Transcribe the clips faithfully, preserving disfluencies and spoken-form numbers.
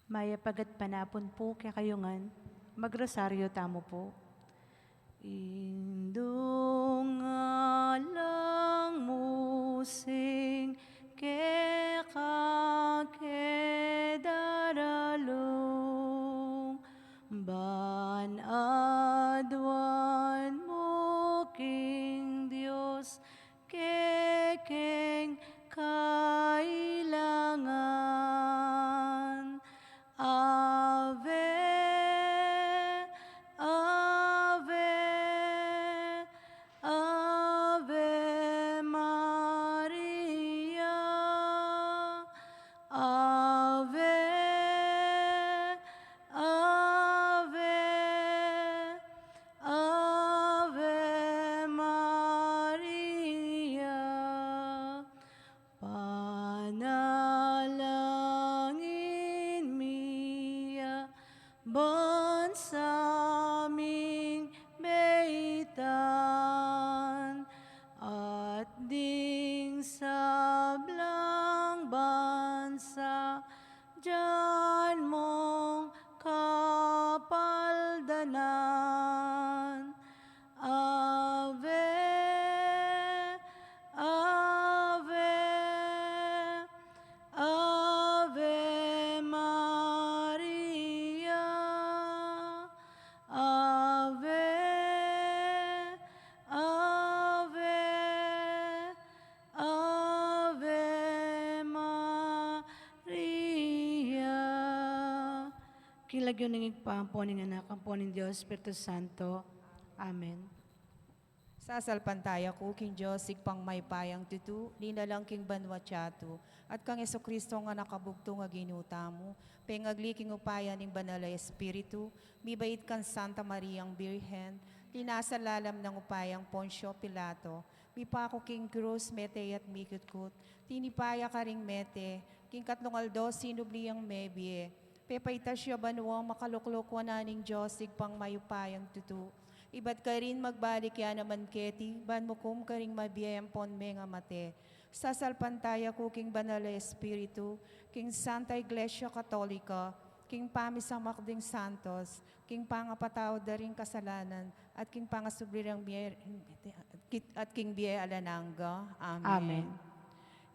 Mayap a gatpanapun pu kekayu ngan, magrosaryo tamu pu. Indung alang musing keka ke daralung, ban aduan mu king Dios kekeng kailangan. Ave, Ave, Ave Maria. Ave, Ave, Ave Maria. Panalangin mi ya ban sa ming meitan at ding sablang bansa dian mung kapaldanan. Ave, Ave, Ave Maria. Ave, Ave, Ave Maria. King lagyu ning Ibpa, ampo ning Anak, ampo ning Dios Espiritu Santo. Amen. Sasalpantaya ku king Dios, Ibpang mayupayang tutu, linalang king banua at yatu, at kang Jesucristo a Anak a bugtung a Ginu tamu, pengagli king upaya ning Banal a Espiritu, mibait kang Santa Mariang Birhen, linasa lalam ning upayang Poncio Pilato, mipaku king krus, mete at mikutkut, tinipa ya karing mete, king katlung aldo sinubli yang mebie, pepaitas ya banua, makalukluk wanan ning Dios Ibpang mayupayang tutu. Ibat karin magbalik ya naman keti, ban mukum karing mabie ampon menga mate. Sasalpantaya ku king Banal a Espiritu, king Santa Iglesia Katolika, king pamisamak ding santos, king pangapatawad da ring kasalanan, at king pangasubli rang bie, at king bie alang angga. Amen. Amen.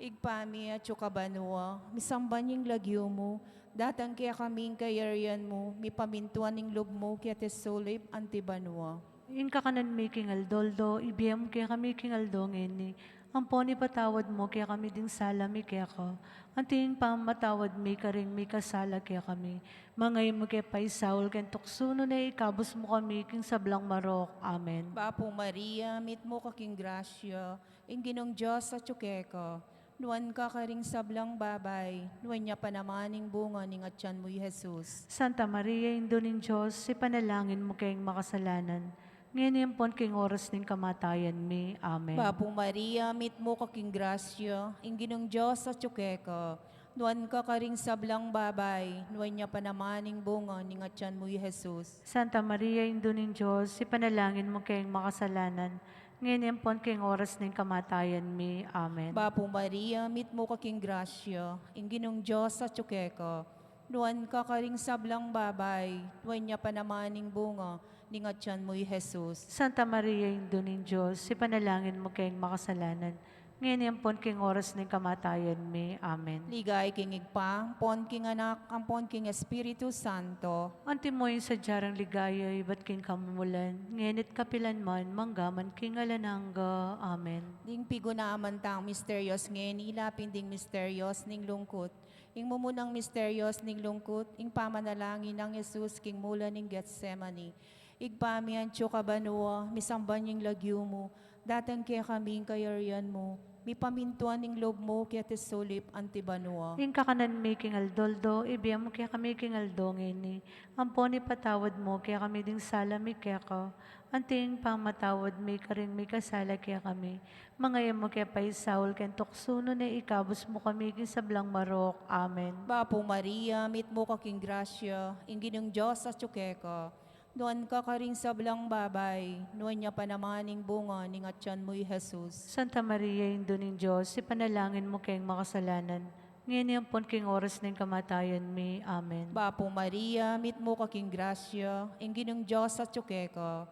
Ibpa mi, atsu ka banua, misamban ya ing lagyu mu, datang kekami ing kayarian mu, mipamintuan ing lub mu, keti sulip anti banua. Ing kakanan mi king aldo-aldo, ibie mu kekami king aldo ngeni, ampon ipatawad mu kekami ding sala mi keka, anti ing pamamatawad mi karing mikasala kekami. Manga e mu ke paisaul king tuksu, nune ikabus mu kami king sablang marok. Amen. Bapu Maria, mitmu ka king grasya, ing Ginung Dios atsu keka. Nuan ka karing sablang babai, nuan ya pa naman ing bunga ning atian mu, i Jesus. Santa Maria, Indu ning Dios, ipanalangin mu keng makasalanan, ngeni ampon king oras ning kamatayan mi. Amen. Bapu Maria, mitmu ka king grasya, ing Ginung Dios atsu keka. Nuan ka karing sablang babai, nuan ya pa naman ing bunga ning atian mu, i Jesus. Santa Maria, Indu ning Dios, ipanalangin mu keng makasalanan, ngeni ampon king oras ning kamatayan mi. Amen. Bapu Maria, mitmu ka king grasya, ing Ginung Dios atsu keka. Nuan ka karing sablang babai, nuan ya pa naman ing bunga ning atian mu, i Jesus. Santa Maria, Indu ning Dios, ipanalangin mu keng makasalanan, ngeni ampon king oras ning kamatayan mi. Amen. Ligaya king Ibpa, ampon king Anak, ampon king Espiritu Santo. Antimo ing sadya rang ligaya, ibat king kamumulan, ngeni at kapilan man, mangga man king alang angga. Amen. Ding pigunaman tang misterios ngeni, lapin ding misterios ning lungkut. Ing mumunang misterios ning lungkut, ing pamanalangin nang Jesus king mula ning Getsemani. Ibpa mi, atsu ka banua, misamban ya ing lagyu mu, datang kekami ing kayarian mu, mipamintuan ing lub mu, keti sulip anti banua. Ing kakanan mi king aldo-aldo, ibie mu kekami king aldo ngeni, ampon ipatawad mu kekami ding sala mi keka, anti ing pamamatawad mi karing mikasala kekami. Manga e mu ke paisaul king tuksu, nune ikabus mu kami king sablang marok. Amen. Bapu Maria, mitmu ka king grasya, ing Ginung Dios atsu keka. Nuan ka karing sablang babai, nuan ya pa naman ing bunga ning atian mu, i Jesus. Santa Maria, Indu ning Dios, ipanalangin mu keng makasalanan, Ngeni ampon king oras ning kamatayan mi. Amen. Bapu Maria, mitmu ka king grasya, ing Ginung Dios atyu keka.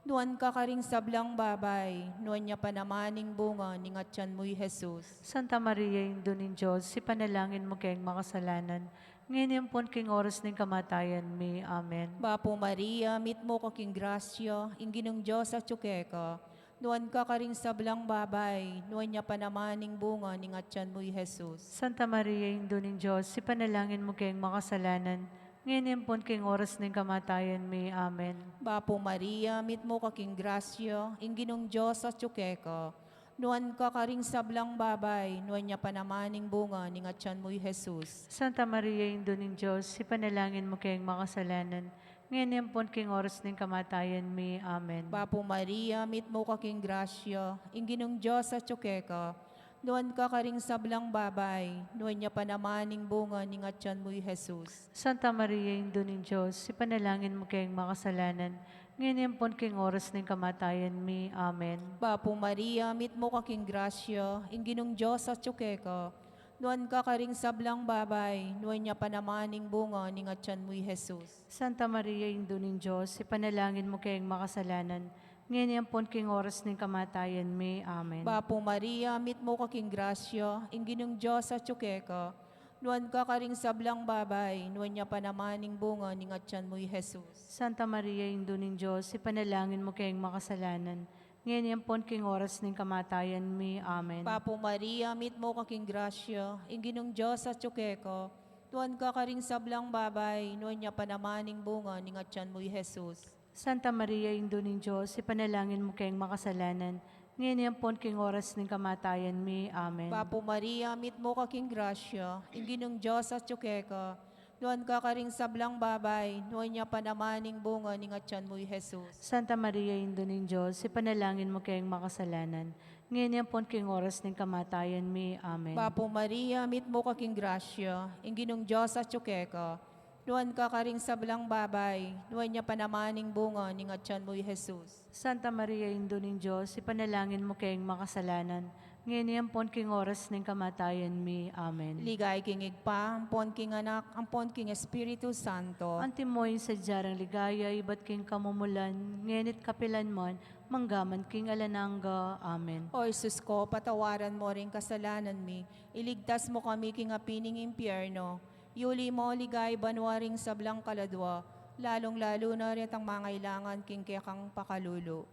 Nuan ka karing sablang babai, nuan ya pa naman ing bunga ning atyan mu, i Jesus. Santa Maria, Indu ning Dios, ipanalangin mu keng makasalanan, ngeni ampon king oras ning kamatayan mi. Amen. Bapu Maria, mitmu ka king grasya, ing Ginung Dios atyu keka. Nuan ka karing sablang babai, nuan ya pa naman ing bunga ning atyan mu, i Jesus. Santa Maria, Indu ning Dios, ipanalangin mu keng makasalanan, ngeni ampon king oras ning kamatayan mi. Amen. Bapu Maria, mitmu ka king grasya, ing Ginung Dios atyu keka. Nuan ka karing sablang babai, nuan ya pa naman ing bunga ning atyan mu, i Jesus. Santa Maria, Indu ning Dios, ipanalangin mu keng makasalanan, ngeni ampon king oras ning kamatayan mi. Amen. Bapu Maria, mitmu ka king grasya, ing Ginung Dios atyu keka. Nuan ka karing sablang babai, nuan ya pa naman ing bunga ning atyan mu, i Jesus. Santa Maria, Indu ning Dios, ipanalangin mu keng makasalanan, ngeni ampon king oras ning kamatayan mi. Amen. Bapu Maria, mitmu ka king grasya, ing Ginung Dios atyu keka. Nuan ka karing sablang babai, nuan ya pa naman ing bunga ning atyan mu, i Jesus. Santa Maria, Indu ning Dios, ipanalangin mu keng makasalanan, ngeni ampon king oras ning kamatayan mi. Amen. Bapu Maria, mitmu ka king grasya, ing Ginung Dios atyu keka. Nuan ka karing sablang babai, nuan ya pa naman ing bunga ning atyan mu, i Jesus. Santa Maria, Indu ning Dios, ipanalangin mu keng makasalanan, ngeni ampon king oras ning kamatayan mi. Amen. Bapu Maria, mitmu ka king grasya, ing Ginung Dios atyu keka. Nuan ka karing sablang babai, nuan ya pa naman ing bunga ning atyan mu, i Jesus. Santa Maria, Indu ning Dios, ipanalangin mu keng makasalanan, ngeni ampon king oras ning kamatayan mi. Amen. Bapu Maria, mitmu ka king grasya, ing Ginung Dios atyu keka. Nuan ka karing sablang babai, nuan ya pa naman ing bunga ning atyan mu, i Jesus. Santa Maria, Indu ning Dios, ipanalangin mu keng makasalanan, ngeni ampon king oras ning kamatayan mi. Amen. Bapu Maria, mitmu ka king grasya, ing Ginung Dios atyu keka. Nuan ka karing sablang babai, nuan ya pa naman ing bunga ning atyan mu, i Jesus. Santa Maria, Indu ning Dios, ipanalangin mu keng makasalanan, ngeni ampon king oras ning kamatayan mi. Amen. Ligaya king Ibpa, ampon king Anak, ampon king Espiritu Santo. Antimo ing sadya rang ligaya ibat king kamumulan, ngeni't kapilan man, manggaman king alang angga. Amen. O Jesus ko, patawaran mo ring kasalanan mi, iligtas mo kami king api ning impyerno, yuli mo ligaya banua ring sablang kaladua, lalung-lalu na retang mangailangan king kekang pakalulu.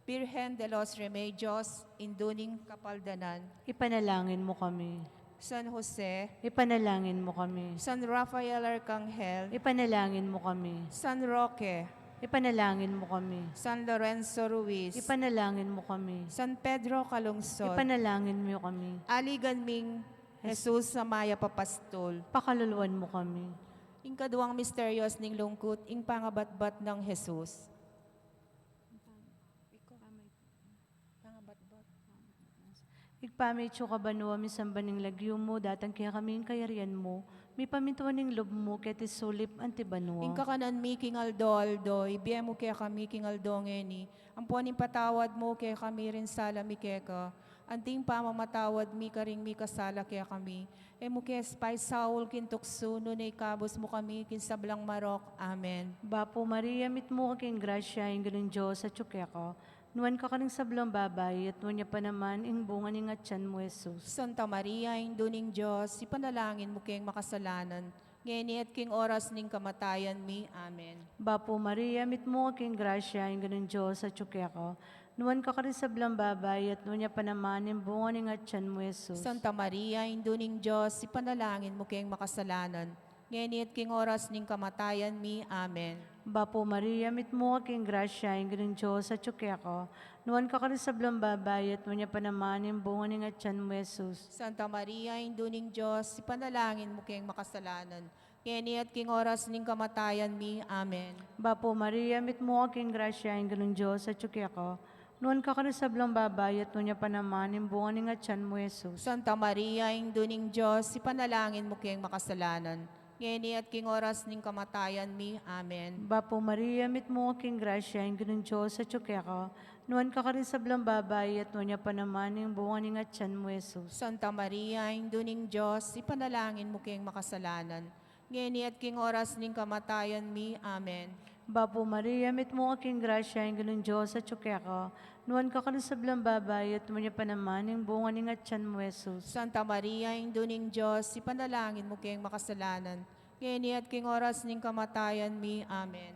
Birhen de los Remedios, Indu ning Kapaldanan. Ipanalangin mo kami. San Jose. Ipanalangin mo kami. San Rafael Arcangel. Ipanalangin mo kami. San Roque. Ipanalangin mo kami. San Lorenzo Ruiz. Ipanalangin mo kami. San Pedro Calungsod. Ipanalangin mo kami. Aligan ming Jesus a mayap a pastul. Pakaluluan mo kami. Ing kaduang misteryos ning lungkut, ing pangabatbat nang Jesus. Pangabatbat. Ibpa mi, atsu ka banua, misamban ing lagyu mu, datang kekami ing kayarian mu, mipamintuan ing lub mu keti sulip anti banua. Ing kakanan mi king aldo-aldo, ibie mu kekami king aldo ngeni, ampon ipatawad mu kekami ring sala mi keka, anti ing pamamatawad mi karing mikasala kekami. E mu ke paisaul king tuksu, nune ikabus mu kami king sablang marok. Amen. Bapu Maria, mitmu ka king grasya, ing Ginung Dios atyu keka. Nuan ka karing sablang babai, at nuan ya pa naman ing bunga ning atyan mu, Jesus. Santa Maria, Indu ning Dios, ipanalangin mu keng makasalanan, ngeni at king oras ning kamatayan mi. Amen. Bapu Maria, mitmu ka king grasya, ing Ginung Dios atyu keka. Nuan ka karing sablang babai, at nuan ya pa naman ing bunga ning atyan mu, Jesus. Santa Maria, Indu ning Dios, ipanalangin mu keng makasalanan, ngeni at king oras ning kamatayan mi. Amen. Bapu Maria, mitmu ka king grasya, ing Ginung Dios atyu keka. Nuan ka karing sablang babai, at nuan ya pa naman ing bunga ning atyan mu, Jesus. Santa Maria, Indu ning Dios, ipanalangin mu keng makasalanan, ngeni at king oras ning kamatayan mi. Amen. Bapu Maria, mitmu ka king grasya, ing Ginung Dios atyu keka. Nuan ka karing sablang babai, at nuan ya pa naman ing bunga ning atyan mu, Jesus. Santa Maria, Indu ning Dios, ipanalangin mu keng makasalanan, ngeni at king oras ning kamatayan mi. Amen. Bapu Maria, mitmu ka king grasya, ing Ginung Dios atyu keka, nuan ka karing sablang babai, at nuan ya pa naman ing bunga ning atyan mu, Jesus. Santa Maria, Indu ning Dios, ipanalangin mu keng makasalanan, ngeni at king oras ning kamatayan mi. Amen. Bapu Maria, mitmu ka king grasya, ing Ginung Dios atyu keka, nuan ka karing sablang babai, at nuan ya pa naman ing bunga ning atyan mu, Jesus. Santa Maria, Indu ning Dios, ipanalangin mu keng makasalanan, ngeni at king oras ning kamatayan mi. Amen.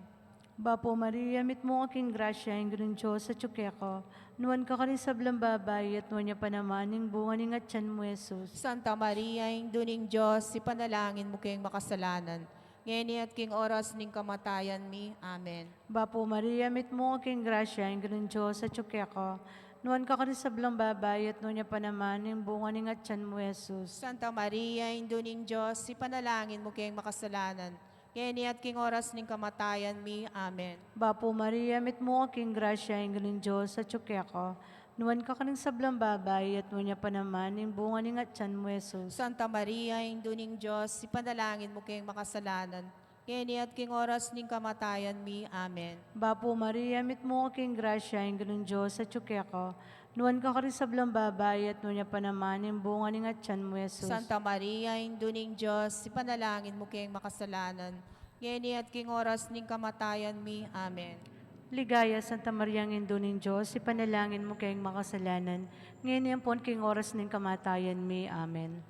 Bapu Maria, mitmu ka king grasya, ing Ginung Dios atyu keka, nuan ka karing sablang babai, at nuan ya pa naman ing bunga ning atyan mu, Jesus. Santa Maria, Indu ning Dios, ipanalangin mu keng makasalanan, ngeni at king oras ning kamatayan mi. Amen. Bapu Maria, mitmu ka king grasya, ing Ginung Dios atyu keka, nuan ka karing sablang babai, at nuan ya pa naman ing bunga ning atyan mu, Jesus. Santa Maria, Indu ning Dios, ipanalangin mu keng makasalanan, ngeni at king oras ning kamatayan mi. Amen. Bapu Maria, mitmu ka king grasya, ing Ginung Dios atyu keka, nuan ka karing sablang babai, at nuan ya pa naman ing bunga ning atyan mu, Jesus. Santa Maria, Indu ning Dios, ipanalangin mu keng makasalanan, ngeni at king oras ning kamatayan mi. Amen. Bapu Maria, mitmu ka king grasya, ing Ginung Dios atyu keka, nuan ka karing sablang babai, at nuan ya pa naman ing bunga ning atyan mu, Jesus. Santa Maria, Indu ning Dios, ipanalangin mu keng makasalanan, ngeni at king oras ning kamatayan mi. Amen. Ligaya, Santa Maria, Indu ning Dios, ipanalangin mu keng makasalanan, ngeni ampon king oras ning kamatayan mi. Amen.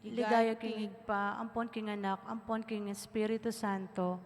Ligaya king Ibpa, ampon king Anak, ampon king Espiritu Santo.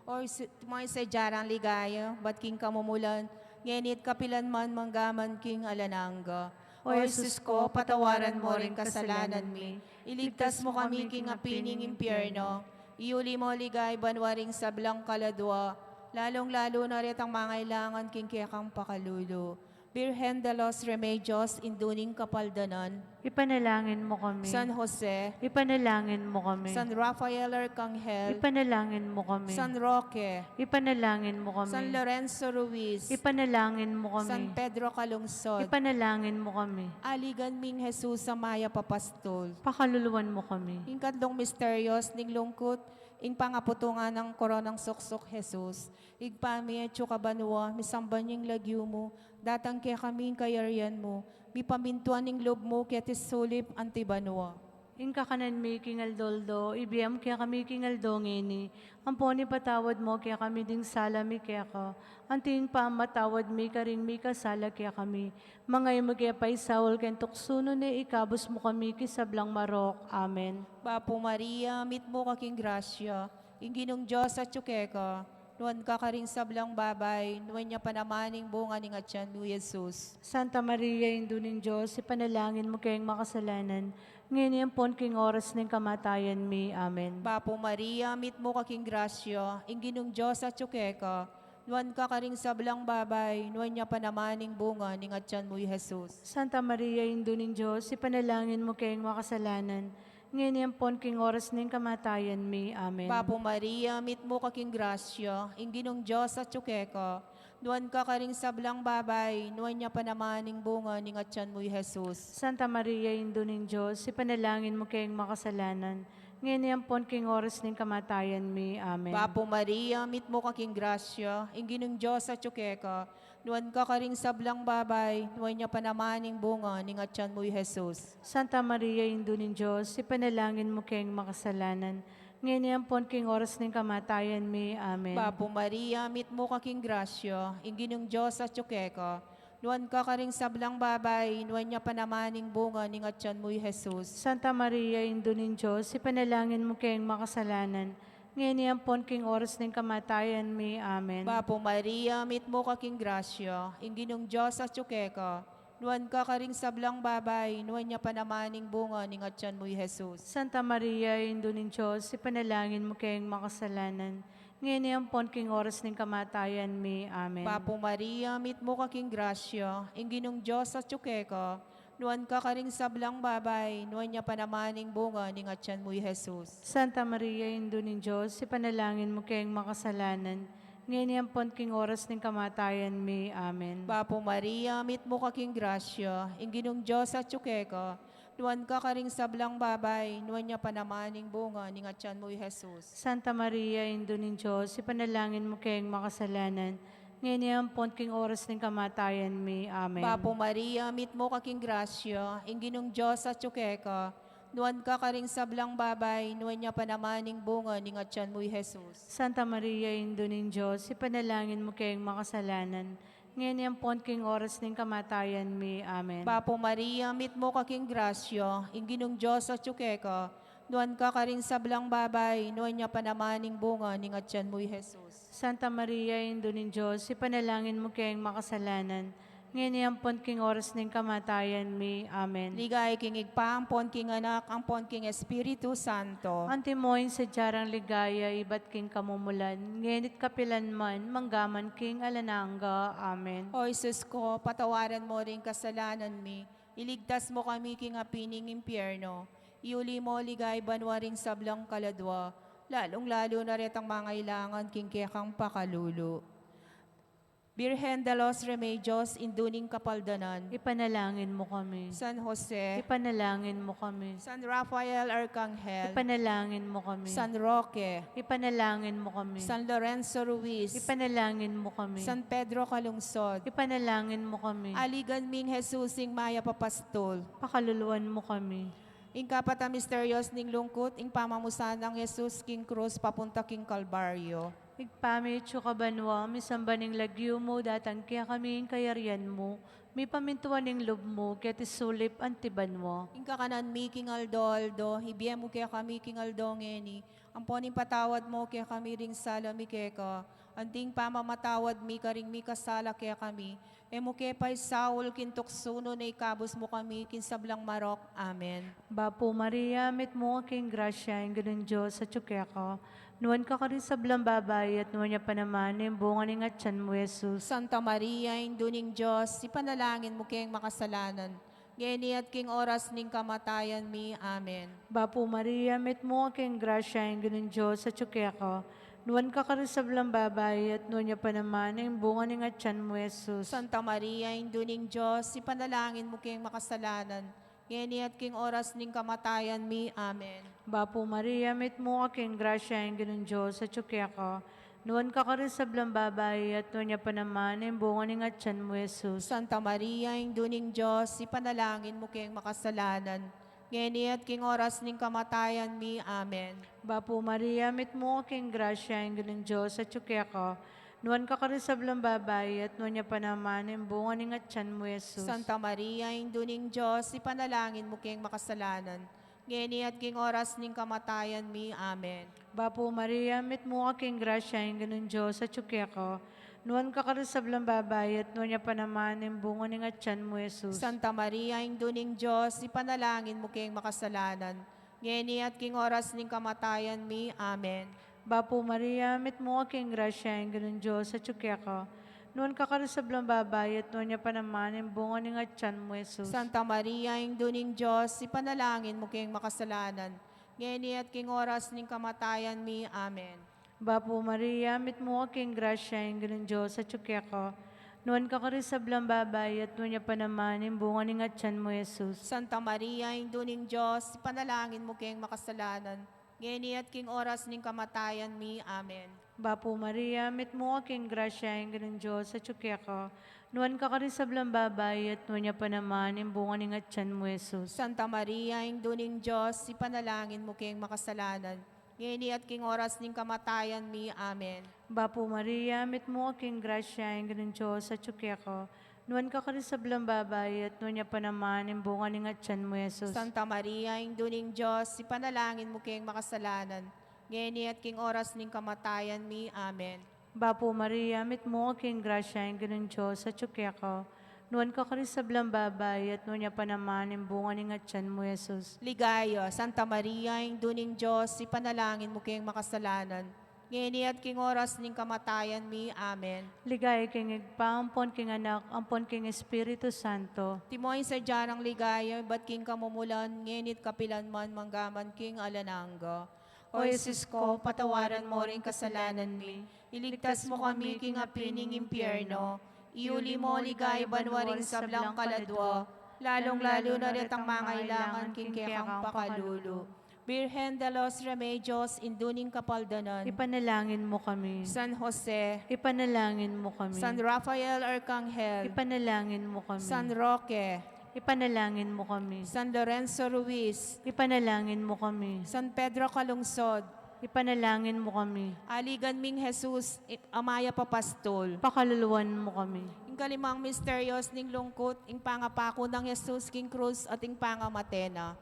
O Jesu-, tumangi sa jarang ligaya, bat king kamumulan, ngeni at kapilan man, manggaman king alang angga. O Jesus ko, patawaran mo ring kasalanan mi, iligtas mo kami king api ning impyerno, iuli mo ligaya banua ring sablang kaladua, lalung-lalu na retang mangailangan king kekang pakalulu. Virgen de los Remedios, Indu ning Kapaldanan. Ipanalangin mo kami. San Jose. Ipanalangin mo kami. San Rafael Arcangel. Ipanalangin mo kami. San Roque. Ipanalangin mo kami. San Lorenzo Ruiz. Ipanalangin mo kami. San Pedro Calungsod. Ipanalangin mo kami. Aligan ming Jesus a mayap a pastul. Pakaluluan mo kami. Ing katlung misteryos ning lungkut, ing pangaputungan nang koronang suksuk Jesus. Ibpa mi, atsu ka banua, misamban ya ing lagyu mu, datang kekami ing kayarian mu, mipamintuan ing lub mu keti sulip anti banua. Ing kakanan mi king aldo-aldo, ibie mu kekami king aldo ngeni, ampon ipatawad mu kekami ding sala mi keka, anti ing pamamatawad mi karing mikasala kekami. Manga e mu ke paisaul king tuksu, nune ikabus mu kami king sablang marok. Amen. Bapu Maria, mitmu ka king grasya, ing Ginung Dios atyu keka, nuan ka karing sablang babai, nuan ya pa naman ing bunga ning atyan mu, Jesus. Santa Maria, Indu ning Dios, ipanalangin mu keng makasalanan, ngeni ampon king oras ning kamatayan mi. Amen. Bapu Maria, mitmu ka king grasya, ing Ginung Dios atyu keka, nuan ka karing sablang babai, nuan ya pa naman ing bunga ning atyan mu, Jesus. Santa Maria, Indu ning Dios, ipanalangin mu keng makasalanan, ngeni ampon king oras ning kamatayan mi. Amen. Bapu Maria, mitmu ka king grasya, ing Ginung Dios atyu keka, nuan ka karing sablang babai, nuan ya pa naman ing bunga ning atyan mu, Jesus. Santa Maria, Indu ning Dios, ipanalangin mu keng makasalanan, ngeni ampon king oras ning kamatayan mi. Amen. Bapu Maria, mitmu ka king grasya, ing Ginung Dios atyu keka, nuan ka karing sablang babai, nuan ya pa naman ing bunga ning atyan mu, Jesus. Santa Maria, Indu ning Dios, ipanalangin mu keng makasalanan, ngeni ampon king oras ning kamatayan mi. Amen. Bapu Maria, mitmu ka king grasya, ing Ginung Dios atyu keka, nuan ka karing sablang babai, nuan ya pa naman ing bunga ning atyan mu, Jesus. Santa Maria, Indu ning Dios, ipanalangin mu keng makasalanan, ngeni ampon king oras ning kamatayan mi. Amen. Bapu Maria, mitmu ka king grasya, ing Ginung Dios atyu keka, nuan ka karing sablang babai, nuan ya pa naman ing bunga ning atyan mu, Jesus. Santa Maria, Indu ning Dios, ipanalangin mu keng makasalanan, ngeni ampon king oras ning kamatayan mi. Amen. Bapu Maria, mitmu ka king grasya, ing Ginung Dios atyu keka, nuan ka karing sablang babai, nuan ya pa naman ing bunga ning atyan mu, Jesus. Santa Maria, Indu ning Dios, ipanalangin mu keng makasalanan, ngeni ampon king oras ning kamatayan mi. Amen. Bapu Maria, mitmu ka king grasya, ing Ginung Dios atyu keka, Nuan ka karing sablang babai, nuan ya pa naman ing bunga ning atyan mu, i Jesus. Santa Maria, Indu ning Dios, ipanalangin mu keng makasalanan, ngeni ampon king oras ning kamatayan mi. Amen. Bapu Maria, mitmu ka king grasya, ing Ginung Dios atyu keka, nuan ka karing sablang babai, nuan ya pa naman ing bunga ning atyan mu, i Jesus. Santa Maria, Indu ning Dios, ipanalangin mu keng makasalanan, ngeni ampon king oras ning kamatayan mi. Amen. Bapu Maria, mitmu ka king grasya, ing Ginung Dios atyu keka, nuan ka karing sablang babai, nuan ya pa naman ing bunga ning atyan mu, i Jesus. Santa Maria, Indu ning Dios, ipanalangin mu keng makasalanan, ngeni ampon king oras ning kamatayan mi. Amen. Ligaya king Ibpa, ampon king Anak, ampon king Espiritu Santo. Antimo ing sadya rang ligaya ibat king kamumulan, ngeni't kapilan man, manggaman king alang angga. Amen. O Jesus ko, patawaran mo ring kasalanan mi, iligtas mo kami king api ning impyerno, iuli mo ligaya banua ring sablang kaladua, lalung-lalu na retang mangailangan king kekang pakalulu. Virgen de los Remedios, Indu ning Kapaldanan. Ipanalangin mo kami. San Jose. Ipanalangin mo kami. San Rafael Arcangel. Ipanalangin mo kami. San Roque. Ipanalangin mo kami. San Lorenzo Ruiz. Ipanalangin mo kami. San Pedro Calungsod. Ipanalangin mo kami. Aligan ming Jesus ing mayap a pastul. Pakaluluan mo kami. Ing kapat a misteryos ning lungkut, ing pamamusan nang Jesus king krus papunta king Kalbaryo. Ibpa mi atsu ka banua, misamban ing lagyu mu, datang kekami ing kayarian mu, mipamintuan ing lub mu, keti sulip anti banua. Ing kakanan mi king aldo-aldo, ibie mu kekami king aldo ngeni, ampon ipatawad mu kekami ring sala mi keka, anti ing pamamatawad mi karing mikasala kekami, e mu ke paisaul king tuksu nune ikabus mu kami king sablang marok. Amen. Bapu Maria, mitmu ka king grasya, ing Ginung Dios atyu keka, nuan ka karing sablang babai, at nuan ya pa naman ing bunga ning atyan mu, Jesus. Santa Maria, Indu ning Dios, ipanalangin mu keng makasalanan, ngeni at king oras ning kamatayan mi. Amen. Bapu Maria, mitmu ka king grasya, ing Ginung Dios atyu keka, nuan ka karing sablang babai, at nuan ya pa naman ing bunga ning atyan mu, Jesus. Santa Maria, Indu ning Dios, ipanalangin mu keng makasalanan, ngeni at king oras ning kamatayan mi. Amen. Bapu Maria, mitmu ka king grasya, ing Ginung Dios atyu keka, nuan ka karing sablang babai, at nuan ya pa naman ing bunga ning atyan mu, Jesus. Santa Maria, Indu ning Dios, ipanalangin mu keng makasalanan, ngeni at king oras ning kamatayan mi. Amen. Bapu Maria, mitmu ka king grasya, ing Ginung Dios atyu keka, nuan ka karing sablang babai, at nuan ya pa naman ing bunga ning atyan mu, Jesus. Santa Maria, Indu ning Dios, ipanalangin mu keng makasalanan, ngeni at king oras ning kamatayan mi. Amen. Bapu Maria, mitmu ka king grasya, ing Ginung Dios atyu keka, nuan ka karing sablang babai, at nuan ya pa naman ing bunga ning atyan mu, Jesus. Santa Maria, Indu ning Dios, ipanalangin mu keng makasalanan, ngeni at king oras ning kamatayan mi. Amen. Bapu Maria, mitmu ka king grasya, ing Ginung Dios atyu keka, nuan ka karing sablang babai, at nuan ya pa naman ing bunga ning atyan mu, Jesus. Santa Maria, Indu ning Dios, ipanalangin mu keng makasalanan, ngeni at king oras ning kamatayan mi. Amen. Bapu Maria, mitmu ka king grasya, ing Ginung Dios atyu keka, nuan ka karing sablang babai, at nuan ya pa naman ing bunga ning atyan mu, Jesus. Santa Maria, Indu ning Dios, ipanalangin mu keng makasalanan, ngeni at king oras ning kamatayan mi. Amen. Bapu Maria, mitmu ka king grasya, ing Ginung Dios atyu keka, nuan ka karing sablang babai, at nuan ya pa naman ing bunga ning atyan mu, Jesus. Santa Maria, Indu ning Dios, ipanalangin mu keng makasalanan, ngeni at king oras ning kamatayan mi. Amen. Bapu Maria, mitmu ka king grasya, ing Ginung Dios atyu keka, nuan ka karing sablang babai, at nuan ya pa naman ing bunga ning atyan mu, Jesus. Santa Maria, Indu ning Dios, ipanalangin mu keng makasalanan, ngeni at king oras ning kamatayan mi. Amen. Bapu Maria, mitmu ka king grasya, ing Ginung Dios atyu keka, nuan ka karing sablang babai, at nuan ya pa naman ing bunga ning atyan mu, Jesus. Ligaya, Santa Maria, Indu ning Dios, ipanalangin mu keng makasalanan, ngeni at king oras ning kamatayan mi. Amen. Ligaya king Ibpa, ampon king Anak, ampon king Espiritu Santo. Antimo ing sadya nang ligaya, ibat king kamumulan, ngeni't kapilan man, manggaman king alang angga. O Jesus ko, patawaran mo ring kasalanan mi, iligtas mo kami king api ning impyerno, iuli mo ligaya banua ring sablang kaladua, lalong-lalo na retang mangailangan king kekang pakalulu. Birhen de los Remedios, Indu ning Kapaldanan. Ipanalangin mo kami. San Jose. Ipanalangin mo kami. San Rafael Arcangel. Ipanalangin mo kami. San Roque. Ipanalangin mo kami. San Lorenzo Ruiz. Ipanalangin mo kami. San Pedro Calungsod. Ipanalangin mo kami. Aligan ming Jesus, i-, a mayap a pastol. Pakaluluan mo kami. Ing kalimang misteryos ning lungkut, ing pangapaku nang Jesus king krus at ing pangamate na.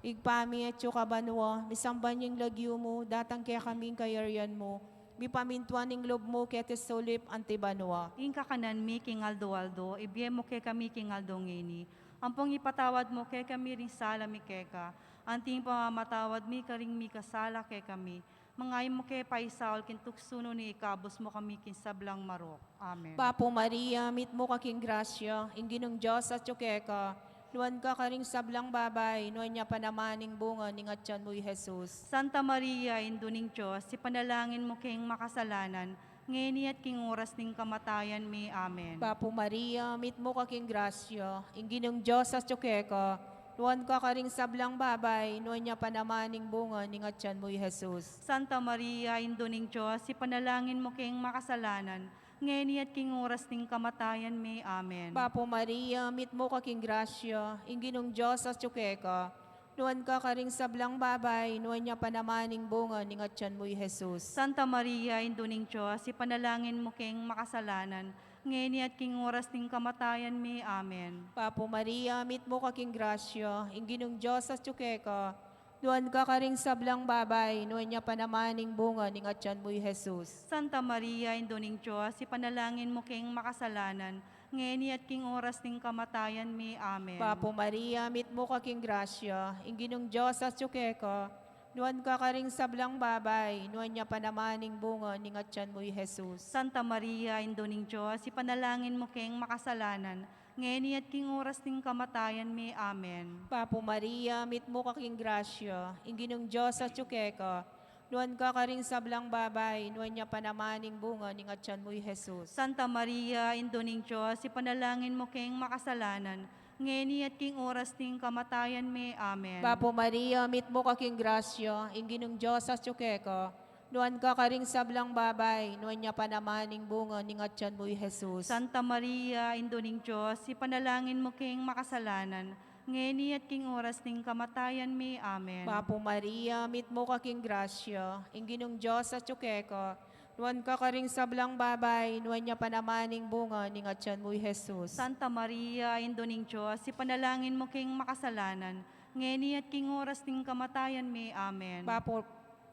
Ibpa mi, atsu ka banua, misamban ya ing lagyu mu, datang kekami ing kayarian mu, mipamintuan ing lub mu keti sulip anti banua. Ing kakanan mi king aldo-aldo, ibie mu kekami king aldo ngeni. Ampong ipatawad mu kekami ring sala mi keka, anti ing pamamatawad mi karing mikasala kekami. Manga e mu ke paisaul king tuksu, nune ikabus mu kami king sablang marok. Amen. Bapu Maria, mitmu ka king grasya, ing Ginung Dios atyu keka, nuan ka karing sablang babai, nuan ya pa naman ing bunga ning atyan mu, i Jesus. Santa Maria, Indu ning Dios, ipanalangin mu keng makasalanan, ngeni at king oras ning kamatayan mi. Amen. Bapu Maria, mitmu ka king grasya, ing Ginung Dios atyu keka, nuan ka karing sablang babai, nuan ya pa naman ing bunga ning atyan mu, i Jesus. Santa Maria, Indu ning Dios, ipanalangin mu keng makasalanan, ngeni at king oras ning kamatayan mi. Amen. Bapu Maria, mitmu ka king grasya, ing Ginung Dios atyu keka, nuan ka karing sablang babai, nuan ya pa naman ing bunga ning atyan mu, i Jesus. Santa Maria, Indu ning Dios, ipanalangin mu keng makasalanan, ngeni at king oras ning kamatayan mi. Amen. Bapu Maria, mitmu ka king grasya, ing Ginung Dios atyu keka, nuan ka karing sablang babai, nuan ya pa naman ing bunga ning atyan mu, i Jesus. Santa Maria, Indu ning Dios, ipanalangin mu keng makasalanan, ngeni at king oras ning kamatayan mi. Amen. Bapu Maria, mitmu ka king grasya, ing Ginung Dios atyu keka, nuan ka karing sablang babai, nuan ya pa naman ing bunga ning atyan mu, i Jesus. Santa Maria, Indu ning Dios, ipanalangin mu keng makasalanan, ngeni at king oras ning kamatayan mi. Amen. Bapu Maria, mitmu ka king grasya, ing Ginung Dios atyu keka, nuan ka karing sablang babai, nuan ya pa naman ing bunga ning atyan mu, i Jesus. Santa Maria, Indu ning Dios, ipanalangin mu keng makasalanan, ngeni at king oras ning kamatayan mi. Amen. Bapu Maria, mitmu ka king grasya, ing Ginung Dios atyu keka, nuan ka karing sablang babai, nuan ya pa naman ing bunga ning atyan mu, i Jesus. Santa Maria, Indu ning Dios, ipanalangin mu keng makasalanan, ngeni at king oras ning kamatayan mi. Amen. Bapu Maria, mitmu ka king grasya, ing Ginung Dios atyu keka, nuan ka karing sablang babai, nuan ya pa naman ing bunga ning atyan mu, i Jesus. Santa Maria, Indu ning Dios, ipanalangin mu keng makasalanan, ngeni at king oras ning kamatayan mi. Amen. Bapu,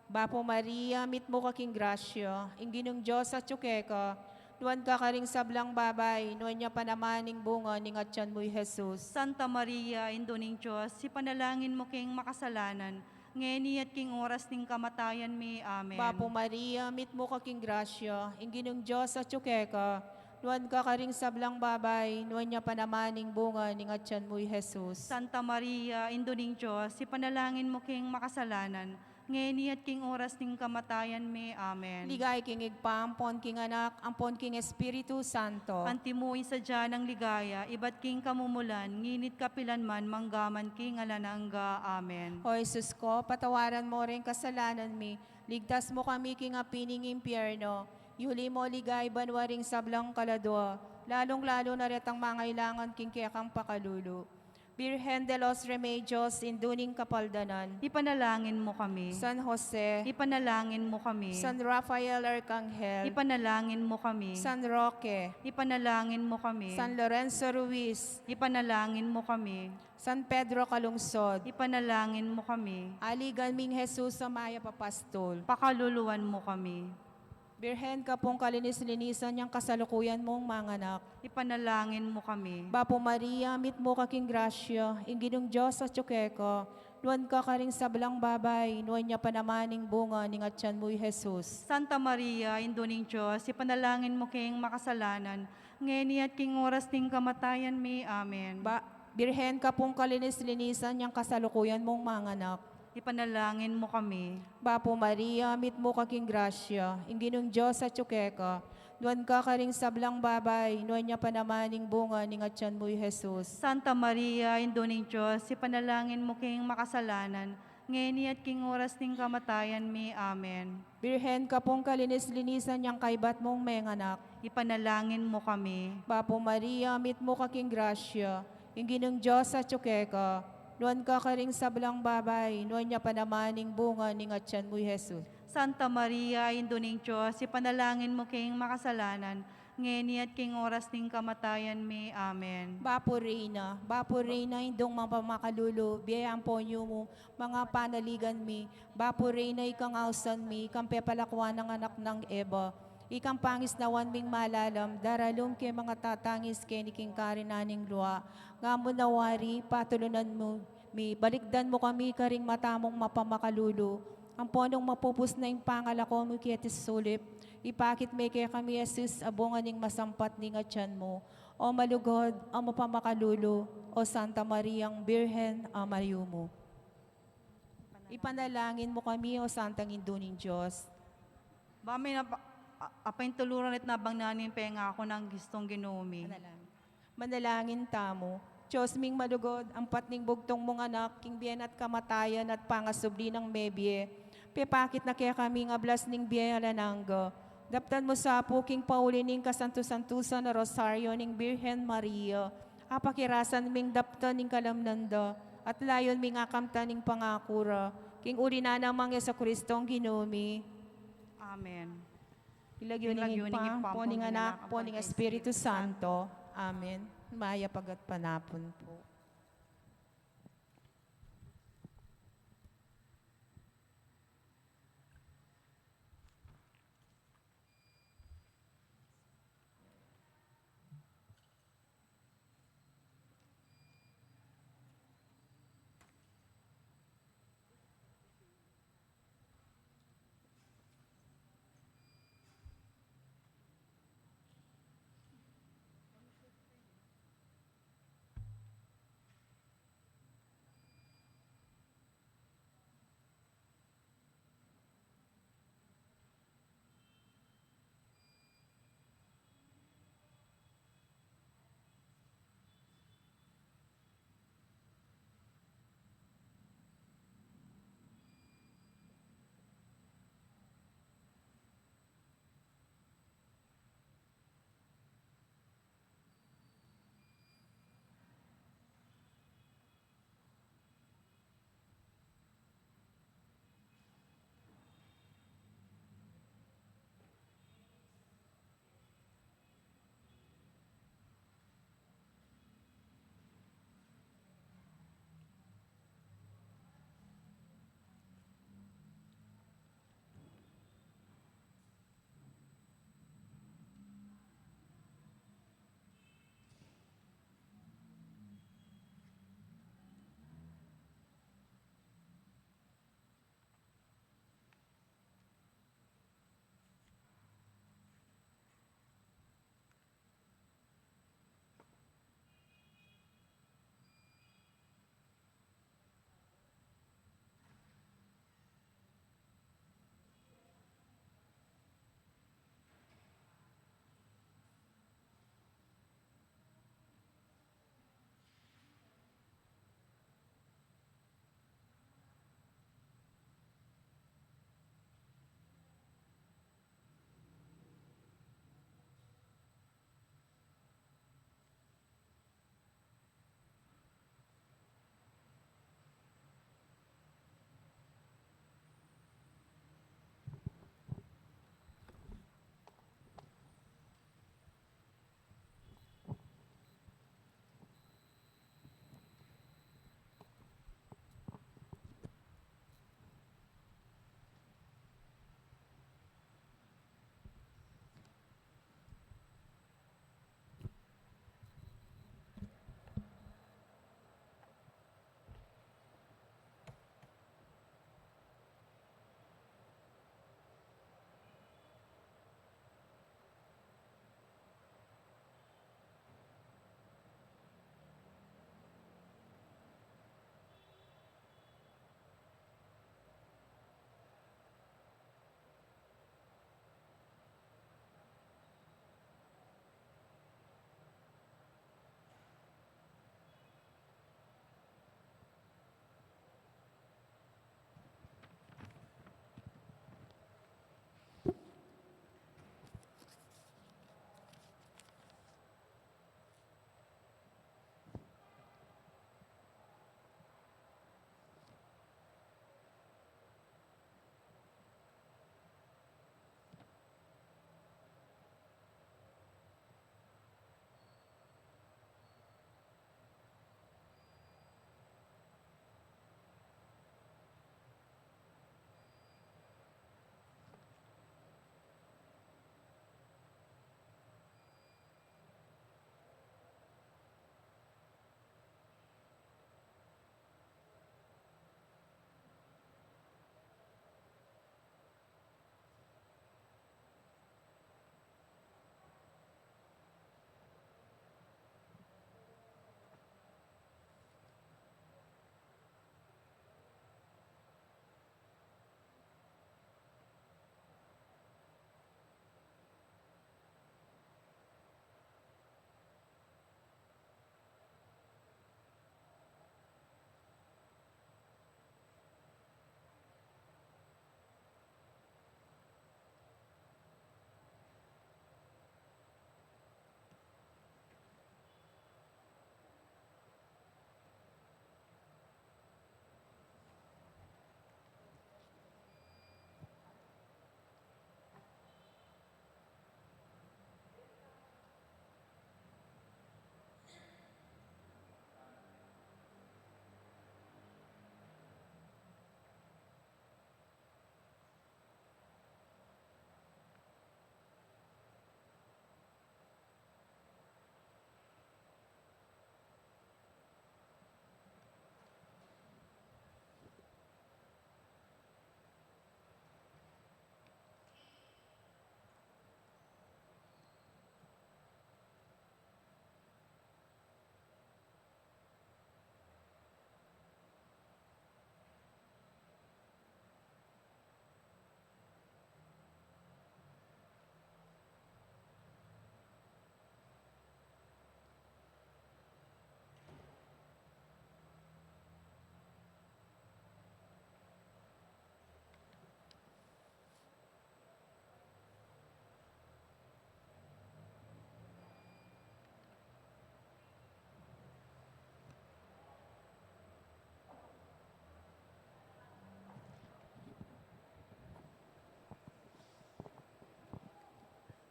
Bapu Maria, mitmu ka king grasya, ing Ginung Dios atyu keka, nuan ka karing sablang babai, nuan ya pa naman ing bunga ning atyan mu, i Jesus. Santa Maria, Indu ning Dios, ipanalangin mu keng makasalanan, ngeni at king oras ning kamatayan mi. Amen. Bapu Maria, mitmu ka king grasya, ing Ginung Dios atyu keka, nuan ka karing sablang babai, nuan ya pa naman ing bunga ning atyan mu, i Jesus. Santa Maria, Indu ning Dios, ipanalangin mu keng makasalanan, ngeni at king oras ning kamatayan mi. Amen. Ligaya king Ibpa, ampon king Anak, ampon king Espiritu Santo. Antimo ing sadya nang ligaya, ibat king kamumulan, ngeni't kapilan man, manggaman king alang angga. Amen. O Jesus ko, patawaran mo ring kasalanan mi, ligtas mo kami king api ning impyerno, yuli mo king banua ring sablang kaladua, lalung-lalu na retang mangailangan king kekang pakalulu. Birhen de los Remedios, Indu ning Kapaldanan. Ipanalangin mo kami. San Jose. Ipanalangin mo kami. San Rafael Arcangel. Ipanalangin mo kami. San Roque. Ipanalangin mo kami. San Lorenzo Ruiz. Ipanalangin mo kami. San Pedro Calungsod. Ipanalangin mo kami. Aligan ming Jesus a mayap a pastol. Pakaluluan mo kami. Birhen ka pung kalinis-linisan yang kasalukuyan mung manganak. Ipanalangin mo kami. Bapu Maria, mitmu ka king grasya, ing Ginung Dios atyu keka, nuan ka karing sablang babai, nuan ya pa naman ing bunga ning atyan mu, i Jesus. Santa Maria, Indu ning Dios, ipanalangin mo keng makasalanan, ngeni at king oras ning kamatayan mi. Amen. Ba-, Birhen ka pung kalinis-linisan yang kasalukuyan mung manganak. Ipanalangin mo kami. Bapu Maria, mitmu ka king grasya, ing Ginung Dios atyu keka, Nuan ka karing sablang babai, nuan ya pa naman ing bunga ning atian mu, i Jesus. Santa Maria, Indu ning Dios, ipanalangin mu king makasalanan, ngeni at king oras ning kamatayan mi. Amen. Birhen ka pung kalinis-linisan yang kaybat mung menganak. Ipanalangin mu kami. Bapu Maria, mitmu ka king grasya, ing Ginung Dios atyu keka, nuan ka karing sablang babai, nuan ya pa naman ing bunga ning atian mu, i Jesus. Santa Maria, Indu ning Dios, ipanalangin mu king makasalanan, ngeni at king oras ning kamatayan mi. Amen. Bapu Reyna, Bapu Reyna, Indung mapamakalulu, bie ampon yumu, mga panaligan mi, Bapu Reyna, ikang ausan mi, ikang pepalakuan nang anak nang Eva, ikang pangisnawan ming malalam, daralum ke mga tatangis keni king karinan ning lua, ngamu na wari, patulunan mu, mi, balikdan mu kami karing mata mung mapamakalulu, ampon nung mapupus na ing pangalako mi keti sulip, ipakit me kekami, i Jesus, a bunga ning masampat ning atian mu, o malugud, a mapamakalulu, o Santa Mariang Birhen, a mayumu. Ipanalangin mu kami, o Santang Indu ning Dios. Ba mi na pa-, a-, apaintuluran it nabang na ning pengaku nang Kristong Ginu mi. Manalangin. Manalangin tamu. Dios ming malugud, ampat ning bugtung mung anak, king bie na at kamatayan at pangasubli nang mebie, pepakit na kekami ing ablas ning bie alang angga. Daptan mu sa pu king pauli ning kasantu-santusan a Rosario ning Birhen Maria, apakirasan ming daptan ing kalamnan da, at layun ming akamtan ing pangaku ra, king uli na nang Jesucristong Ginu mi. Amen. King lagyu ning Ibpa, ampo ning Anak, ampo ning Espiritu Santo. Amen. Mayap a gatpanapun pu.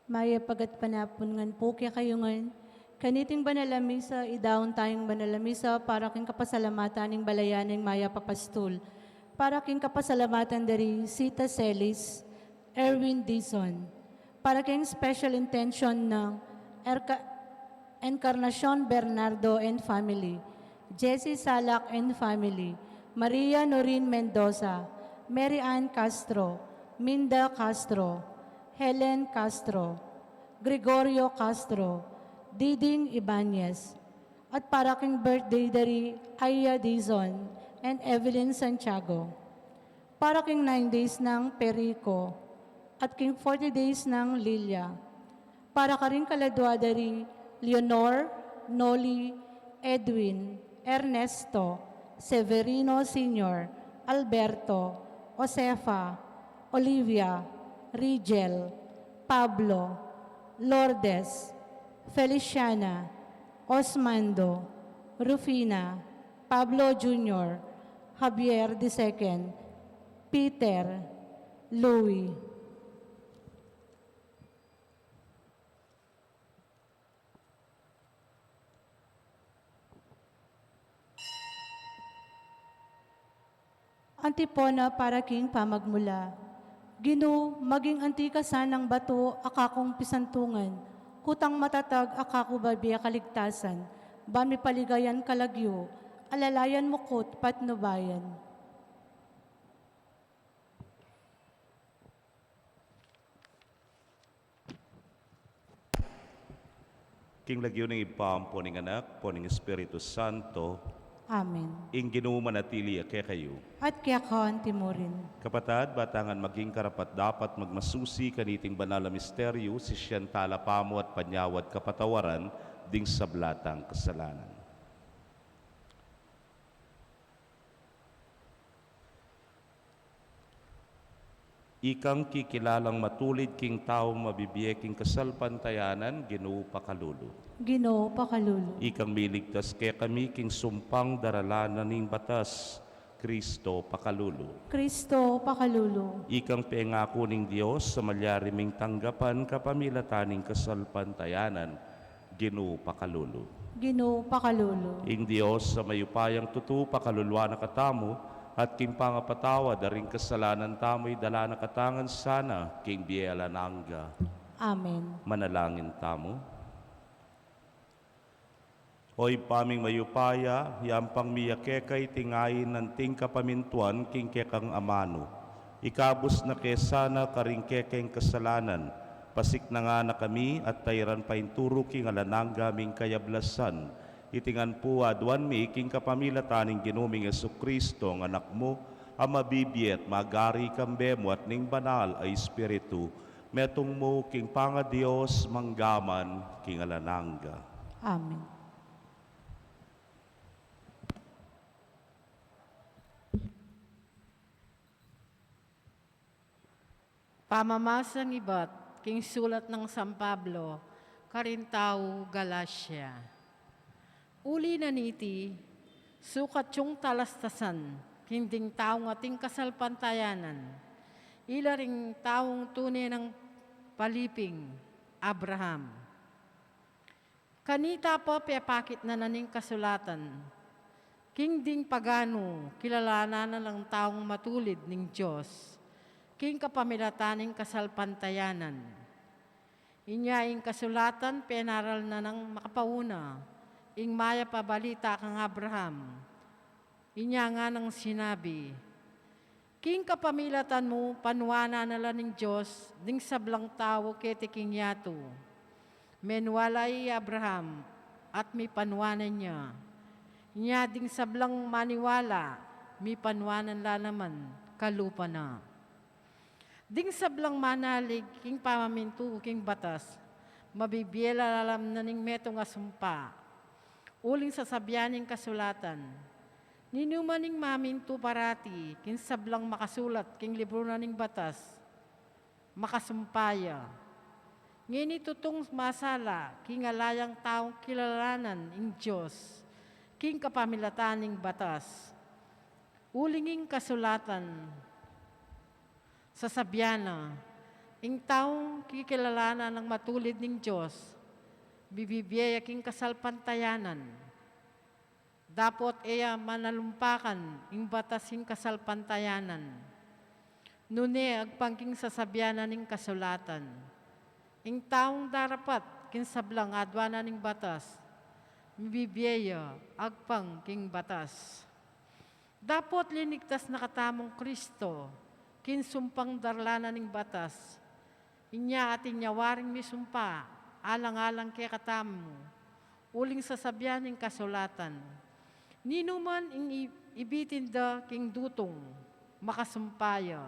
Mayap a gatpanapun ngan pu kekayu ngan. Kaniting banal a misa, idaun tayung banal a misa para king kapasalamatan ning balayan ning Mayap a Pastul. Para king kapasalamatan dari Sita Celis, Erwin Dizon. Para king special intention ng Erka-, Encarnacion Bernardo and family, Jessie Salak and family, Maria Norin Mendoza, Mary Ann Castro, Minda Castro, Helen Castro, Gregorio Castro, Diding Ibanez, at para king birthday dari Aya Dizon and Evelyn Santiago. Para king nine days ng Perico at king forty days ng Lilia. Para karing kaladua dari Leonor, Noli, Edwin, Ernesto, Severino Senior, Alberto, Josefa, Olivia, Rigel, Pablo, Lourdes, Feliciana, Osmando, Rufina, Pablo Junior, Javier the second, Peter, Louis. Antipona para king pamagmula. Ginu, maging anti ka sanang batu a kakung pisantungan, kutang matatag a kaku babie kaligtasan, ban mipaligayan kalagyu, alalayan mu ku't patnubayan. King lagyu ning Ibpa, ampo ning Anak, ampo ning Espiritu Santo. Amen. Ing Ginu manatili ya kekayu. At keka antimurin. Kapatad, ba tang maging karapat-dapat magmasusi kaniting banal a misteryu, sisian tala pamu at panyawad kapatawaran ding sabla tang kasalanan. Ikang kikilalang matulid king taung mabibie king kasalpantayanan, Ginu pakalulu. Ginu pakalulu. Ikang miligtas kekami king sumpang daralan na ning batas, Kristo pakalulu. Kristo pakalulu. Ikang pengaku ning Dios a malyari ming tanggapan kapamilatan ning kasalpantayanan, Ginu pakalulu. Ginu pakalulu. Ing Dios a mayupayang tutu pakaluluan na katamu, at king pangapatawad da ring kasalanan tamu, idala na katamu ngan sana king bie alang angga. Amen. Manalangin tamu. O Ibpa ming mayupaya, yampang mi ya keka iting ain anting kapamintuan king kekang amanu. Ikabus na ke sana karing kekeng kasalanan, pasiknangan na kami at tairan painturu king alang angga ming kayablasan. Iti ngan pu aduan mi king kapamilatan ning Ginu ming Jesucristo, a Anak mu, a mabibie at magari kambe mu at ning Banal a Espiritu, metung mu king pangaDios mangga man king alang angga. Amen. Pamamasang ibat king sulat nang San Pablo karing taung Galacia. Uli na niti, sukat yung talastasan king ding taung ating kasalpantayanan, ila ring taung tune nang paliping Abraham. Kanita pa pepakit na na ning kasulatan king ding paganu kilalanan na lang taung matulid ning Dios king kapamilatan ning kasalpantayanan. Inya ing kasulatan penaral na nang makapauna ing mayap a balita kang Abraham. Inya nganang sinabi, king kapamilatan mu, panuanan na la ning Dios ding sablang tau keti king yatu. Menwala i Abraham at mipanuanan ya. Inya ding sablang maniwala, mipanuanan la naman kalupa na. Ding sablang manalig king pamamintu king batas, mabibie la lalam na ning metung a sumpa. Uling sasabian ning kasulatan, ninu man ing mamintu parati king sablang makasulat king libru na ning batas, makasumpa ya. Ngeni tutung masala king ala yang taung kilalanan ing Dios king kapamilatan ning batas. Uling ing kasulatan, sasabian na, Ing taung kikilalanan nang matulid ning Dios, bibibie ya king kasalpantayanan. Dapot e ya manalumpakan ing batas king kasalpantayanan, nune agpang king sasabian na ning kasulatan. Ing taung darapat king sablang adwan na ning batas, mibibie ya agpang king batas. Dapot linigtas na katamung Kristo king sumpang darla na ning batas. Inya atin ya waring misumpa alang-alang kekatamu, uling sasabian ning kasulatan, "Ninuman ing i-, ibitin da king dutung, makasumpa ya."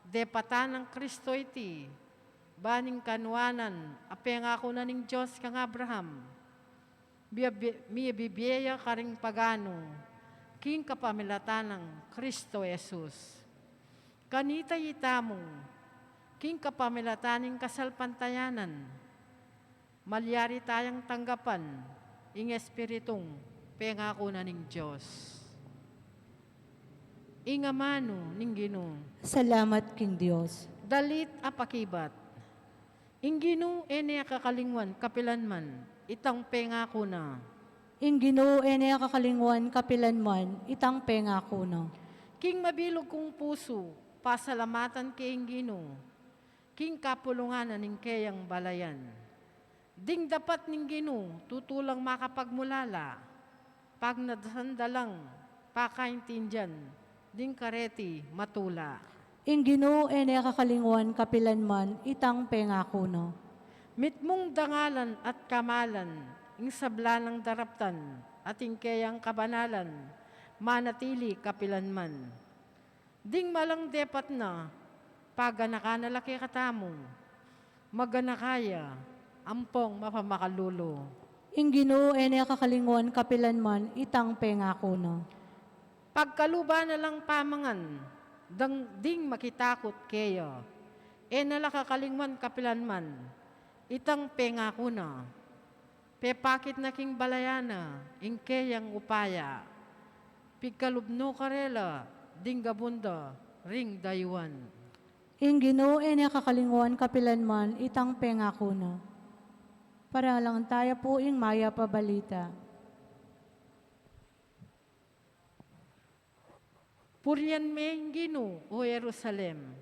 Depatan nang Kristo iti, ban ing kanuanan a pengaku na ning Dios kang Abraham, bia-, bi-, mibibie ya karing pagano king kapamilatan nang Kristo Jesus. Kanita itamu, king kapamilatan ning kasalpantayanan, malyari tayang tanggapan ing Espiritung pengaku na ning Dios. Ing amanu ning Ginu. Salamat king Dios. Dalit a pakibat. Ing Ginu e ne kakalingwan kapilanman itang pengaku na. Ing Ginu e ne kakalingwan kapilanman itang pengaku na. King mabilug kung pusu, pasalamatan ke ing Ginu, king kapulungan na ning keyang balayan. Ding dapat ning Ginu, tutulang makapagmulala, pag nadasan da lang pakaintindian, ding kareti matula. Ing Ginu e ne kakalingwan kapilanman itang pengaku na. Mitmung dangalan at kamalan, ing sabla nang daraptan, at ing keyang kabanalan, manatili kapilanman. Ding malang depat na, paganakan na la kekatamu, maganaka ya, ampong mapamakalulu. Ing Ginu e ne kakalingwan kapilanman itang pengaku na. Pagkaluban na lang pamangan, dang ding makitakut keya, e na la kakalingwan kapilanman itang pengaku na. Pepakit na king balayan na ing keyang upaya, pigkalub no karela ding gabun da ring dayuan. Ing Ginu e ne kakalingwan kapilanman itang pengaku na. Paralan taya pu ing mayap a balita. Purian me ing Ginu, o Jerusalem,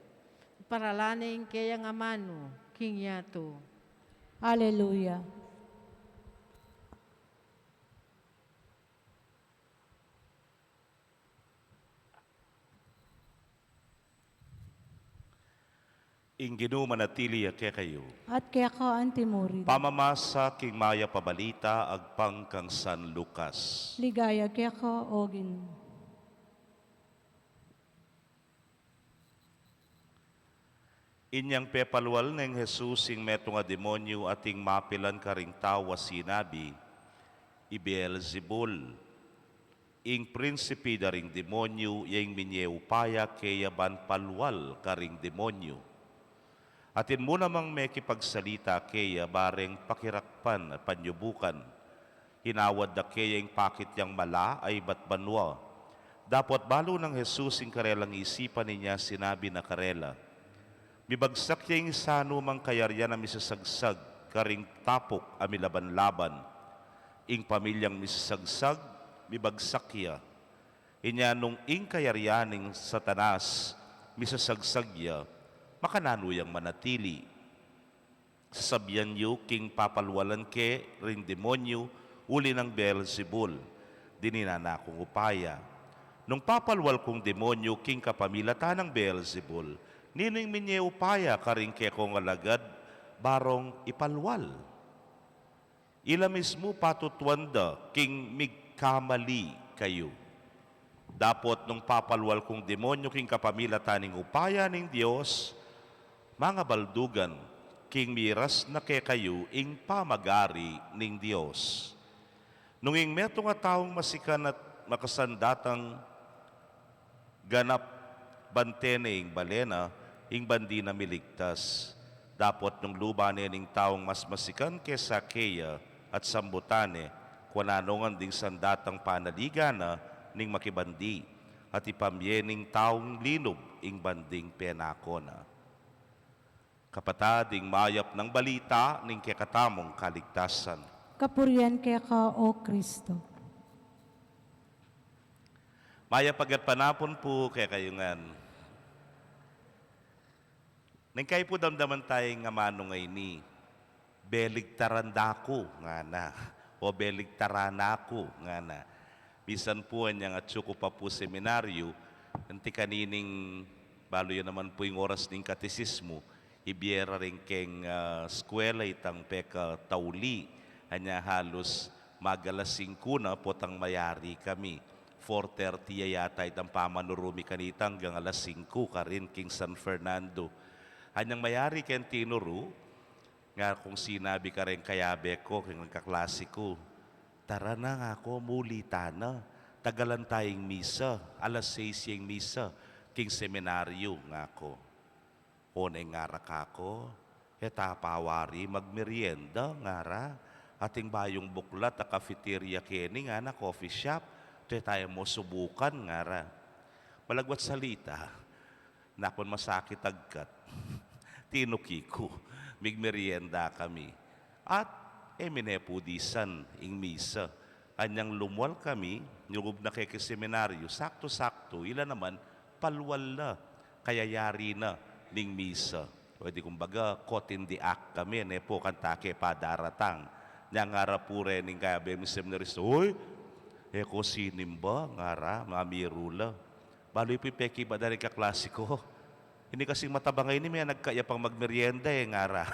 paralan ne ing keyang amanu king yatu. Aleluya. Ing Ginu manatili ya kekayu. At keka antimurin. Pamamasa king mayap a balita agpang kang San Lucas. Ligaya keka, o Ginu. Inyang pepalwal neng Jesus ing metung a demonyu at ing mapilan karing tau a sinabi, "I Beelzebul, ing prinsipi da ring demonyu, ya ing minye upaya keya ban palwal karing demonyu." Atin mu namang mekipagsalita keya bareng pakirakpan at panyubukan. Hinawad da keya ing pakit yang mala a ibat banua. Dapot balu nang Jesus ing karelang isipan, inya sinabi na karela, "Mibagsak ya ing sanumang kayarian a misasagsag karing tapuk a milaban-laban. Ing pamilyang misasagsag, mibagsak ya. Inya nung ing kayarian ning Satanas misasagsag ya, makananu yang manatili? Sasabian yu king papalwalan ke ring demonyu uli nang Beelzebul, dininan na kung upaya. Nung papalwal kung demonyu king kapamilatan nang Beelzebul, ninu ing minye upaya karing kekong alagad barong ipalwal? Ila mismu patutuan da king migkamali kayu. Dapot nung papalwal kung demonyu king kapamilatan ning upaya ning Dios, mangabaldugan king miras na kekayu ing pamagari ning Dios." Nung ing metung a taung masikan at makasandatang ganap bante ne ing bale na, ing bandi na miligtas. Dapot nung luban ne ning taung mas masikan kesa keya at sambutan ne, kuanan no ngan ding sandatang panaligan na ning makibandi, at ipamie ning taung linub ing banding penako na. Kapatad, ing mayap nang balita ning kekatamung kaligtasan. Kapurian keka, O Kristo. Mayap a gatpanapun pu kekayu ngan. Neng kayu pu damdaman taya ing amanu ngeni, beligtaran da ku, ngana. O beligtaran na ku, ngana. Misan pu anyang atyu ku pa pu seminaryu, anti kanining balu ya naman pu ing oras ning katesismu, ibie ra rin keng, ah, eskwela itang pekatauli, anya halus mag-alas singku na potang mayari kami. Four thirty ya yata itang pamanuru mi kanita anggang alas singku karin king San Fernando. Anyang mayari keng tinuru, nga kung sinabi kareng kayabe ku, keng kaklasi ku, "Tara na," nga ku, "muli ta na. Tagalan ta ing misa, alas seis ya ing misa, king seminaryu," nga ku. "O ne," ngara kaku, "e ta pa wari magmerienda," ngara. "Ating bayung buklat a cafeteria keni," ngana, "coffee shop. Te taya mu subukan," ngara. Malagwat salita, nakun masakit agkat. Tinuki ku, migmerienda kami. At e mi ne pu disan ing misa. Anyang lumwal kami, lugub na keke seminaryu, saktu-saktu, ila naman, palwal na, kayayari na ning misa. O di kumbaga, caught in the act kami, ne pu, kanta ke pa daratang. Nya ngara pu reng kayabe ming seminarista, "Uy, e ko sinimba," ngara, mamiru la. Balu pu ing pekibatan da ring kaklasi ku. "Ini kasing matabang a ini, me, nagkayap pang magmerienda e," ngara.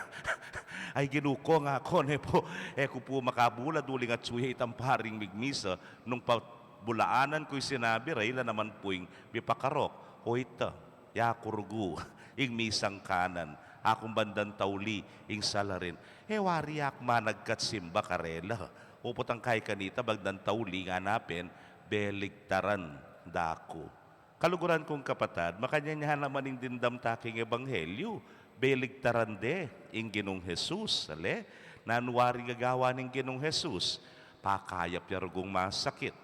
"Ay Ginu ku," nga ku, "ne pu, e ku pu makabulad uling atyu ya itang paring migmisa." Nung pabulaanan ku ing sinabi ra, ila naman pu ing mipakarok, "O ita, ya ku rugu ing misang kanan, akung bandang tauli ing salarin." E wari ya ku managkat simba karela. O potang kay kanita bandang tauli, ngana pin, "Beligtaran da ku." Kaluguran kung kapatad, makanyan ya naman ing dimdam ta king ebanghelyu, beligtaran de ing Ginung Jesus. Ale, nanu wari gagawa ning Ginung Jesus? Pakayap ya rugung masakit.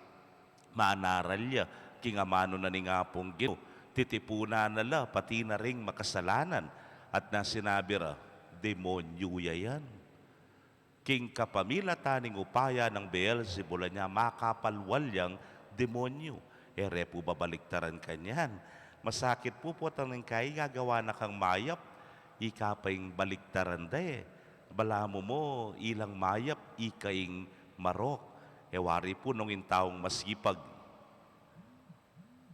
Manaral ya king amanu na ning Apung Ginu, titipunan na la pati na ring makasalanan, at na sinabi ra, "Demonyu ya yan." King kapamilatan ning upaya nang Beelzebul, anya makapalwal yang demonyu. E re pu babaliktaran kanyan. Masakit pu potang neng kayi gagawa na kang mayap, ika pa ing baliktaran da e. Balamu mu ilang mayap, ika ing marok. E wari pu nung ing taung masipag,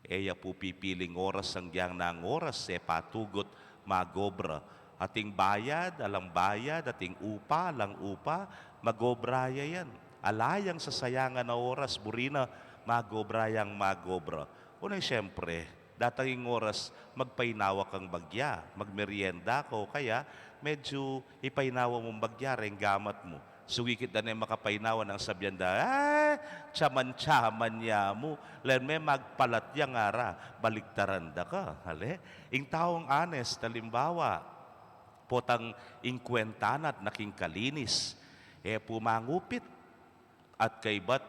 e ya pu pipiling oras anggyang nang oras, e patugut magobra. Ating bayad, alang bayad, ating upa, alang upa, magobra ya yan. Ala yang sasayangan a oras, buri na magobra yang magobra. Una, siyempre, datang ing oras, magpainawa kang bagya, magmerienda ka, o kaya medyu ipainawa mung bagya reng gamat mu. Sugikit da ne makapainawa nang sabian da, "Ay, tiyaman-tiyaman ya mu." Len me magpalat ya, ngara, baliktaran da ka. Ale, ing taung honest, alimbawa, potang ing kwenta na at naking kalinis, e pu mangupit. At kaybat,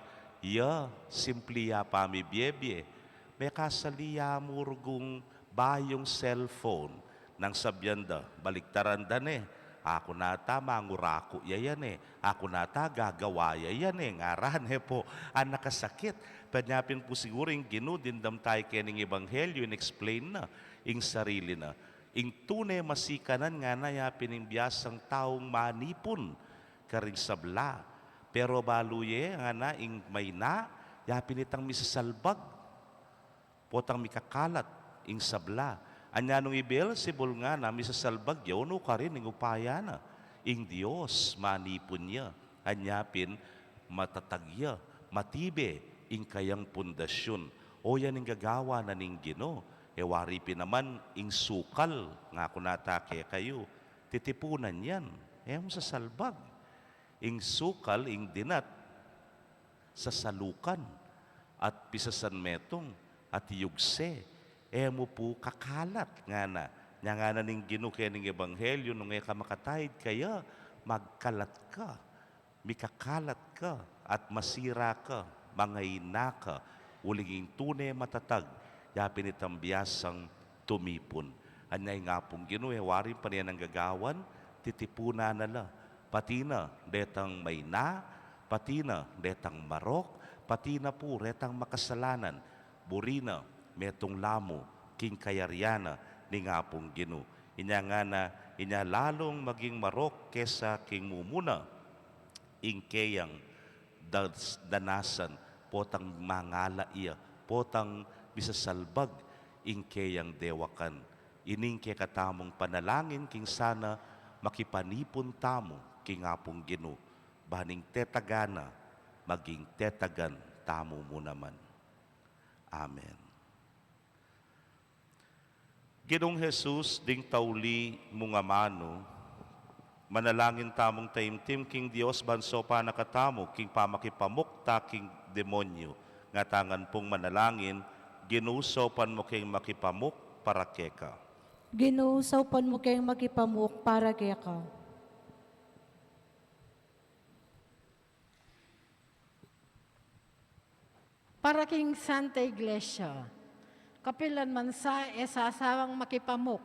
ya, simpli ya pamibiebie. Mekasali ya mu rugung bayung cellphone. Nang sabian da, baliktaran da ne. Aku nata manguraku ya yan e. Aku nata gagawa ya yan e. Ngaran e pu, a nakasakit. Panyapin pu siguru ing Ginu, dimdam tayu keni king ebanghelyu, in-explain na ing sarili na. Ing tune masikanan ngana ya pin ing biasang taung manipun karing sabla. Pero balu ye, ngana, ing maina, ya pin itang misasalbag, potang mikakalat ing sabla. Anya nung i Beelzebul ngana, misasalbag ya, o nu karin ing upaya na, ing Dios manipun ya. Anya pin matatag ya, matibe ing kayang pundasyun. O yan ing gagawa na ning Ginu. E wari pin naman ing sukal, ngaku nata kekayu, titipunan yan, e mu sasalbag. Ing sukal, ing dinat, sasalukan, at pisasan metung, at yugse, e mu pu kakalat, ngana. Nya ngana ning Ginu keni king ebanghelyu, nung e ka makataid kaya, magkalat ka, mikakalat ka, at masira ka, mangaina ka, uling ing tune matatag, ya pin itang biasang tumipun. Anya ing Apung Ginu, e waring pane nang gagawan, titipunan na la, pati na detang maina, pati na detang marok, pati na pu retang makasalanan, buri na metung la mu king kayarian na ning Apung Ginu. Inya ngana, inya lalung maging marok kesa king mumuna ing keyang das-, danasan, potang mangala iya, potang misasalbag ing keyang dewakan. Ining kekatamung panalangin king sana makipanipun tamu king Apung Ginu, ban ing tetagan na maging tetagan tamu mu naman. Amen. Ginung Jesus, ding tauli mung amanu, manalangin tamung taimtim king Dios ban saupan na katamu king pamakipamuk ta king demonyu. Ngatamu ngan pung manalangin, Ginu, saupan mu keng makipamuk para keka. Ginu, saupan mu keng makipamuk para keka. Para king Santa Iglesia, kapilan man sa e sasawang makipamuk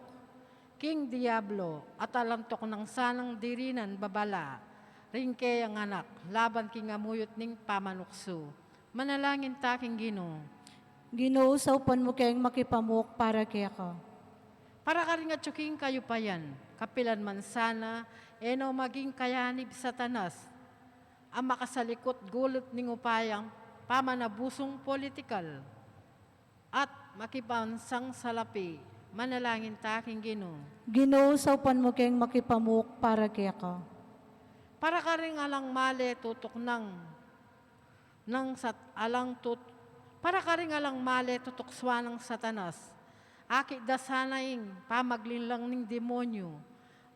king Diablo at alang tuknang sanang dirinan babala ring keyang anak laban king amuyut ning pamanuksu. Manalangin ta king Ginu. Ginu, saupan mu keng makipamuk para keka. Para karing atyu king kayupayan, kapilan man sana e no maging kayanib Satanas a makasalikut gulut ning upayang pamanabusung politikal at makibansang salapi. Manalangin ta king Ginu. Ginu, saupan mu keng makipamuk para keka. Para karing alang male tutuknang nang sat-, alang tut-, para karing alang male tutuksuan nang Satanas, akit da sana ing pamaglinlang ning demonyu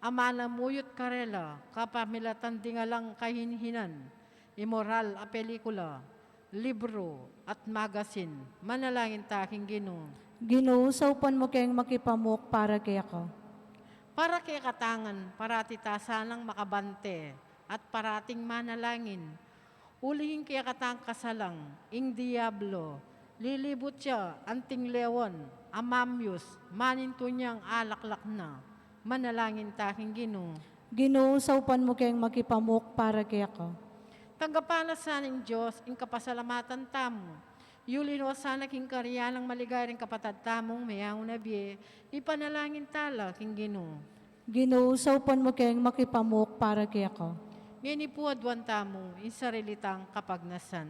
a manamuyut karela kapamilatan ding alang kahinhinan, imoral a pelikula, libru, at magasin. Manalangin ta king Ginu. Ginu, saupan mu keng makipamuk para keka. Para kekatang ngan, parati ta sanang makabante at parating manalangin. Uling ing kekatang kasalang, ing Diablo, lilibut ya anting leon a mamyus, manintu niyang alaklak na. Manalangin ta king Ginu. Ginu, saupan mu keng makipamuk para keka. Tanggapan na sa ning Dios ing kapasalamatan tamu. Yuli no sana king karian nang maligaya ring kapatad tamung meyaun a bie, ipanalangin ta la king Ginu. Ginu, saupan mu keng makipamuk para keka. Ngeni pu aduan tamu ing sarili tang kapagnasan.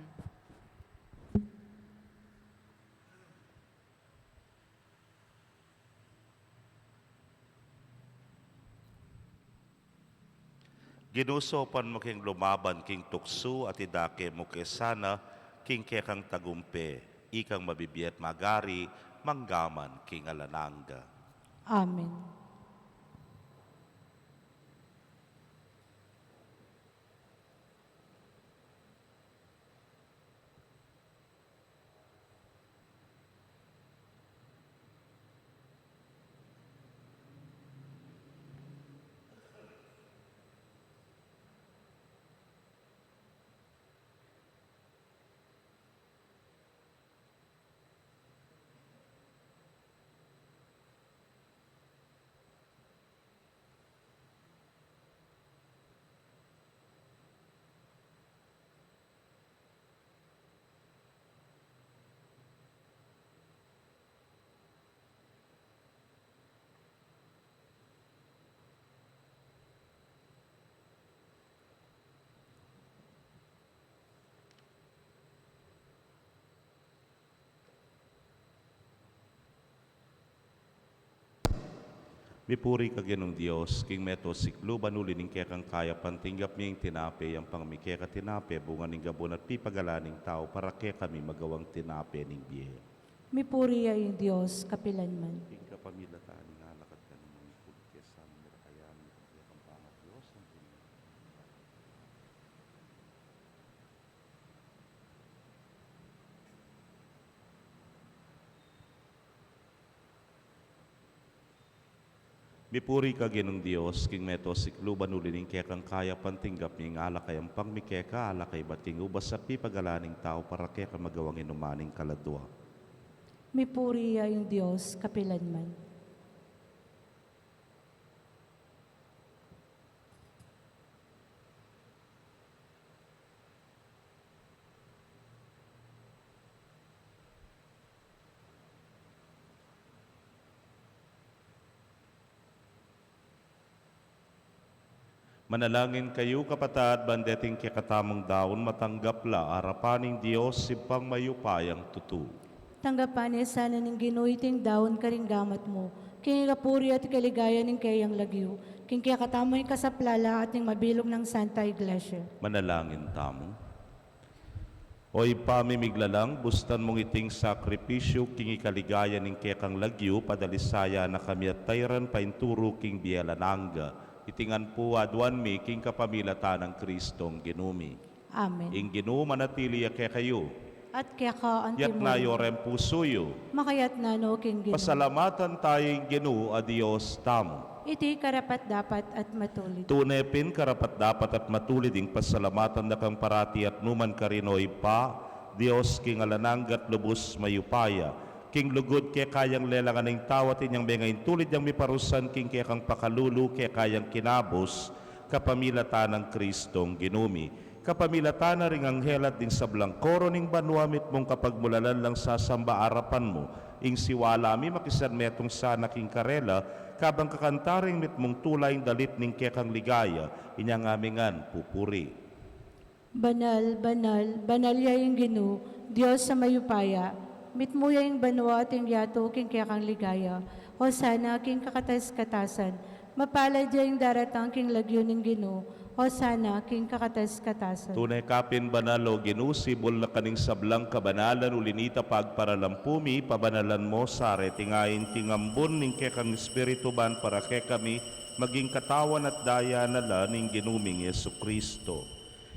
Ginu, saupan mu keng lumaban king tuksu at idake mu ke sana king kekang tagumpe, ikang mabibie at magari manggaman king alang angga. Amen. Mipuri ka Ginung Dios, king meto siklu, ban uli ning kekang kayapan tinggap mi ing tinape, yang pangmike ka tinape, bunga ning gabun at pipagalan ning tau, para kekami magawang tinape ning bie. Mipuri ya ing Dios, kapilan man. King kapamilatan ning alak at kanimung pulke, sa mirakayan, ing kekang pangabios, ang Mipuri ka Ginung Dios, king meto siklu, ban uli ning kekang kayapan tinggap mi ing alak a yang pangmike ka, alak a ibat king ubas at pipagalan ning tau, para keka magawang inuman ning kaladua. Mipuri ya ing Dios, kapilan man. Manalangin kayu, kapatad, ban deting kekatamung daun matanggap la arapan ning Dios Ibpang mayupayang tutu. Tanggapan ne sana ning Ginu iting daun karing gamat mu, king ikapuri at ikaligaya ning keyang lagyu, king kekatamung kasaplalan at ning mabilug nang Santa Iglesia. Manalangin tamu. O Ibpa mi miglalang, bustan mung iting sakripisyu king ikaligaya ning kekang lagyu, padalisayan na kami at tairan painturu king bie alang angga. Iti ngan pu aduan mi king kapamilatan nang Kristong Ginu mi. Amen. Ing Ginu manatili ya kekayu. At keka anti mu. Itas yu reng pusu yu. Makatas na no king Ginu. Pasalamatan tamu ing Ginu a Dios tamu. Iti karapat-dapat at matulid. Tune pin karapat-dapat at matulid ing pasalamatan da kang parati at nukarin man, O Ibpa, Dios king alang angga at lubus mayupaya. King lugud keka yang lelangan ing tau at inyang menga ing tulid yang miparusan king kekang pakalulu, keka yang kinabus, kapamilatan nang Kristong Ginu mi. Kapamilatan na ring anghel at ding sablang koro ning banua mitmung kapagmulalan lang sasamba arapan mu, ing siwala mi makisan metung sana king karela, kabang kakanta ring mitmung tula ing dalit ning kekang ligaya, inya ngan mi ngan pupuri. Banal, banal, banal ya ing Ginu, Dios a mayupaya, mitmu ya ing banua at ing yatu king kekang ligaya, Hosana king kakatas-katasan, mapalad ya ing daratang king lagyu ning Ginu, Hosana king kakatas-katasan. Tune ka pin banal, O Ginu, sibul na ka ning sablang kabanalan, uli na nita pagparalampu mi, pabanalan mu sa reti ngan ing ambun ning kekang Espiritu ban para kekami maging katawan at daya na la ning Ginu ming Jesucristo.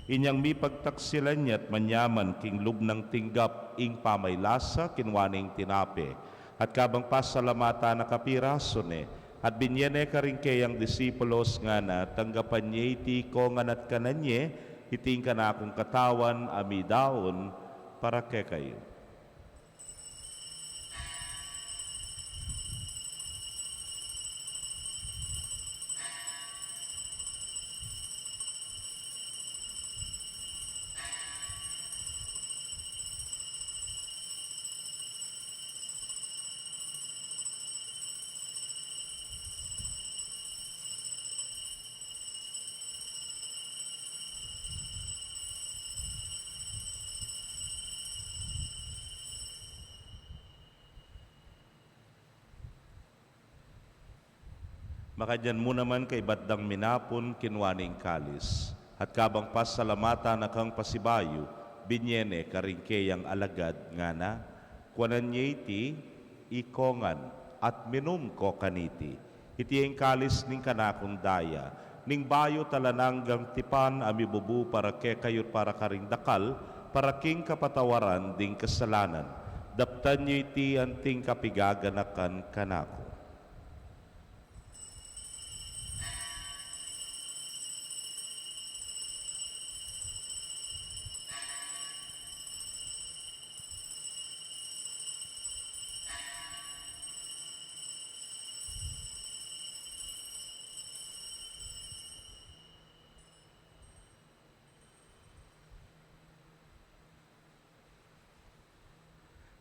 Inyang mipagtaksilan ya at manyaman king lub nang tinggap ing pamaylasa, kinua ne ing tinape, at kabang pasalamatan na kapirasu ne, at binye ne karing keyang disipulos ngana, tanggapan ye iti ikongan at kanan ye, iti ing kanakung katawan a midaun para kekayu. Makanyan mu naman kaibat dang minapun, kinua ne ing kalis, at kabang pasalamatan na kang pasibayu, binye ne karing keyang alagad ngana, kuanan ye iti ikongan at minum ko kaniti. Iti ing kalis ning kanakung daya, ning bayu at alang anggang tipan a mibubu para kekayu at para karing dakal, para king kapatawaran ding kasalanan. Daptan ye iti anting kapigaganakan kanaku.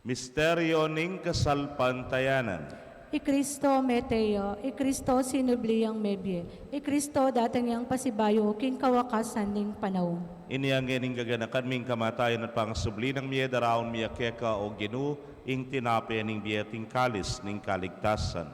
Misteryo ning kasalpantayanan. I Kristo mete ya, i Kristo sinubli yang mebie, i Kristo datang yang pasibayu king kawakasan ning panaun. Inya ngeni gaganakan mi ing kamatayan at pangasubli nang mie, daraun mi keka, O Ginu, ing tinape ning bie at ing kalis ning kaligtasan.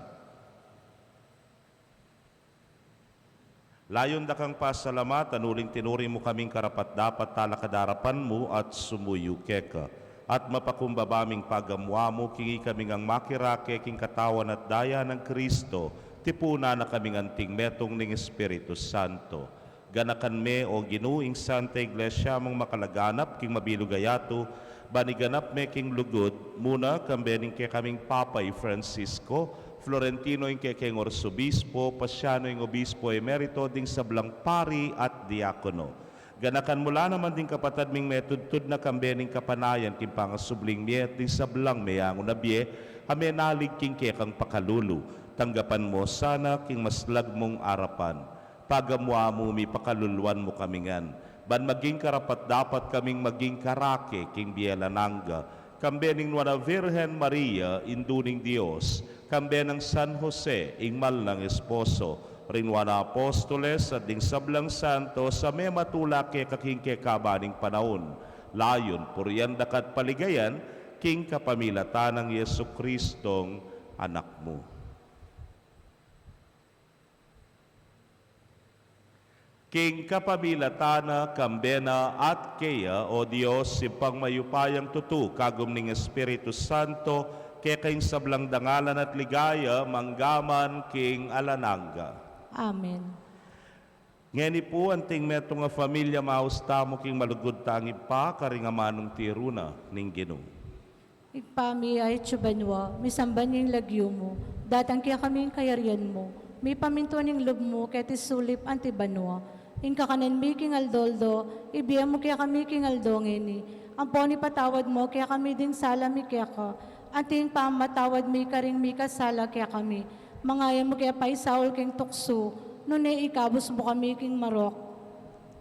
Layun da kang pasalamatan uling tinuri mu kaming karapat-dapat talakad arapan mu at sumuyu keka. At mapakumbaba ming pagamu-amu king ikami ngang makirake king katawan at daya nang Kristo, tipunan na kaming anting metung ning Espiritu Santo. Ganakan me, O Ginu, ing Santa Iglesia mung makalaganap king mabilug a yatu, ban iganap me king lugud mu na, kambe ning kekaming Papa i Francisco, Florentino ing kekeng Arsobispo, Pasiano ing Obispo Emerito, ding sablang pari at diakono. Ganakan mu la naman ding kapatad ming metudtud na kambe ning kapanayan king pangasubling mie at ding sablang meyangu na bie a menalig king kekang pakalulu. Tanggapan mu sana king maslag mung arapan. Pagamu-amu mi, pakaluluan mu kami ngan, ban maging karapat-dapat kaming maging karake king bie alang angga, kambe ning Nuan a Virgen Maria, Indu ning Dios, kambe nang San Jose, ing mal nang esposo, ring nuan a apostoles at ding sablang santos a mematula keka king kekaba ning panaun, layun purian daka at paligayan king kapamilatan nang Jesucristong Anak mu. King kapamilatan na, kambe na, at keya, o Dios, Ibpang mayupayang tutu, kagum ning Espiritu Santo, keka ing sablang dangalan at ligaya, mangga man king alang angga. Amen. Ngeni pu, anting metung a familia, maus tamu king malugud tang Ibpa, karing amanung tiru na ning Ginu. Ibpa mi, atsu ka banua, misamban ya ing lagyu mu, datang kekami ing kayarian mu, mipamintuan ing lub mu keti sulip anti banua. Ing kakanan mi king aldo-aldo, ibie mu kekami king aldo ngeni. Ampon ipatawad mu kekami ding sala mi keka, anti ing pamamatawad mi karing mikasala kekami. Manga e mu ke paisaul king tuksu, nune ikabus mu kami king marok.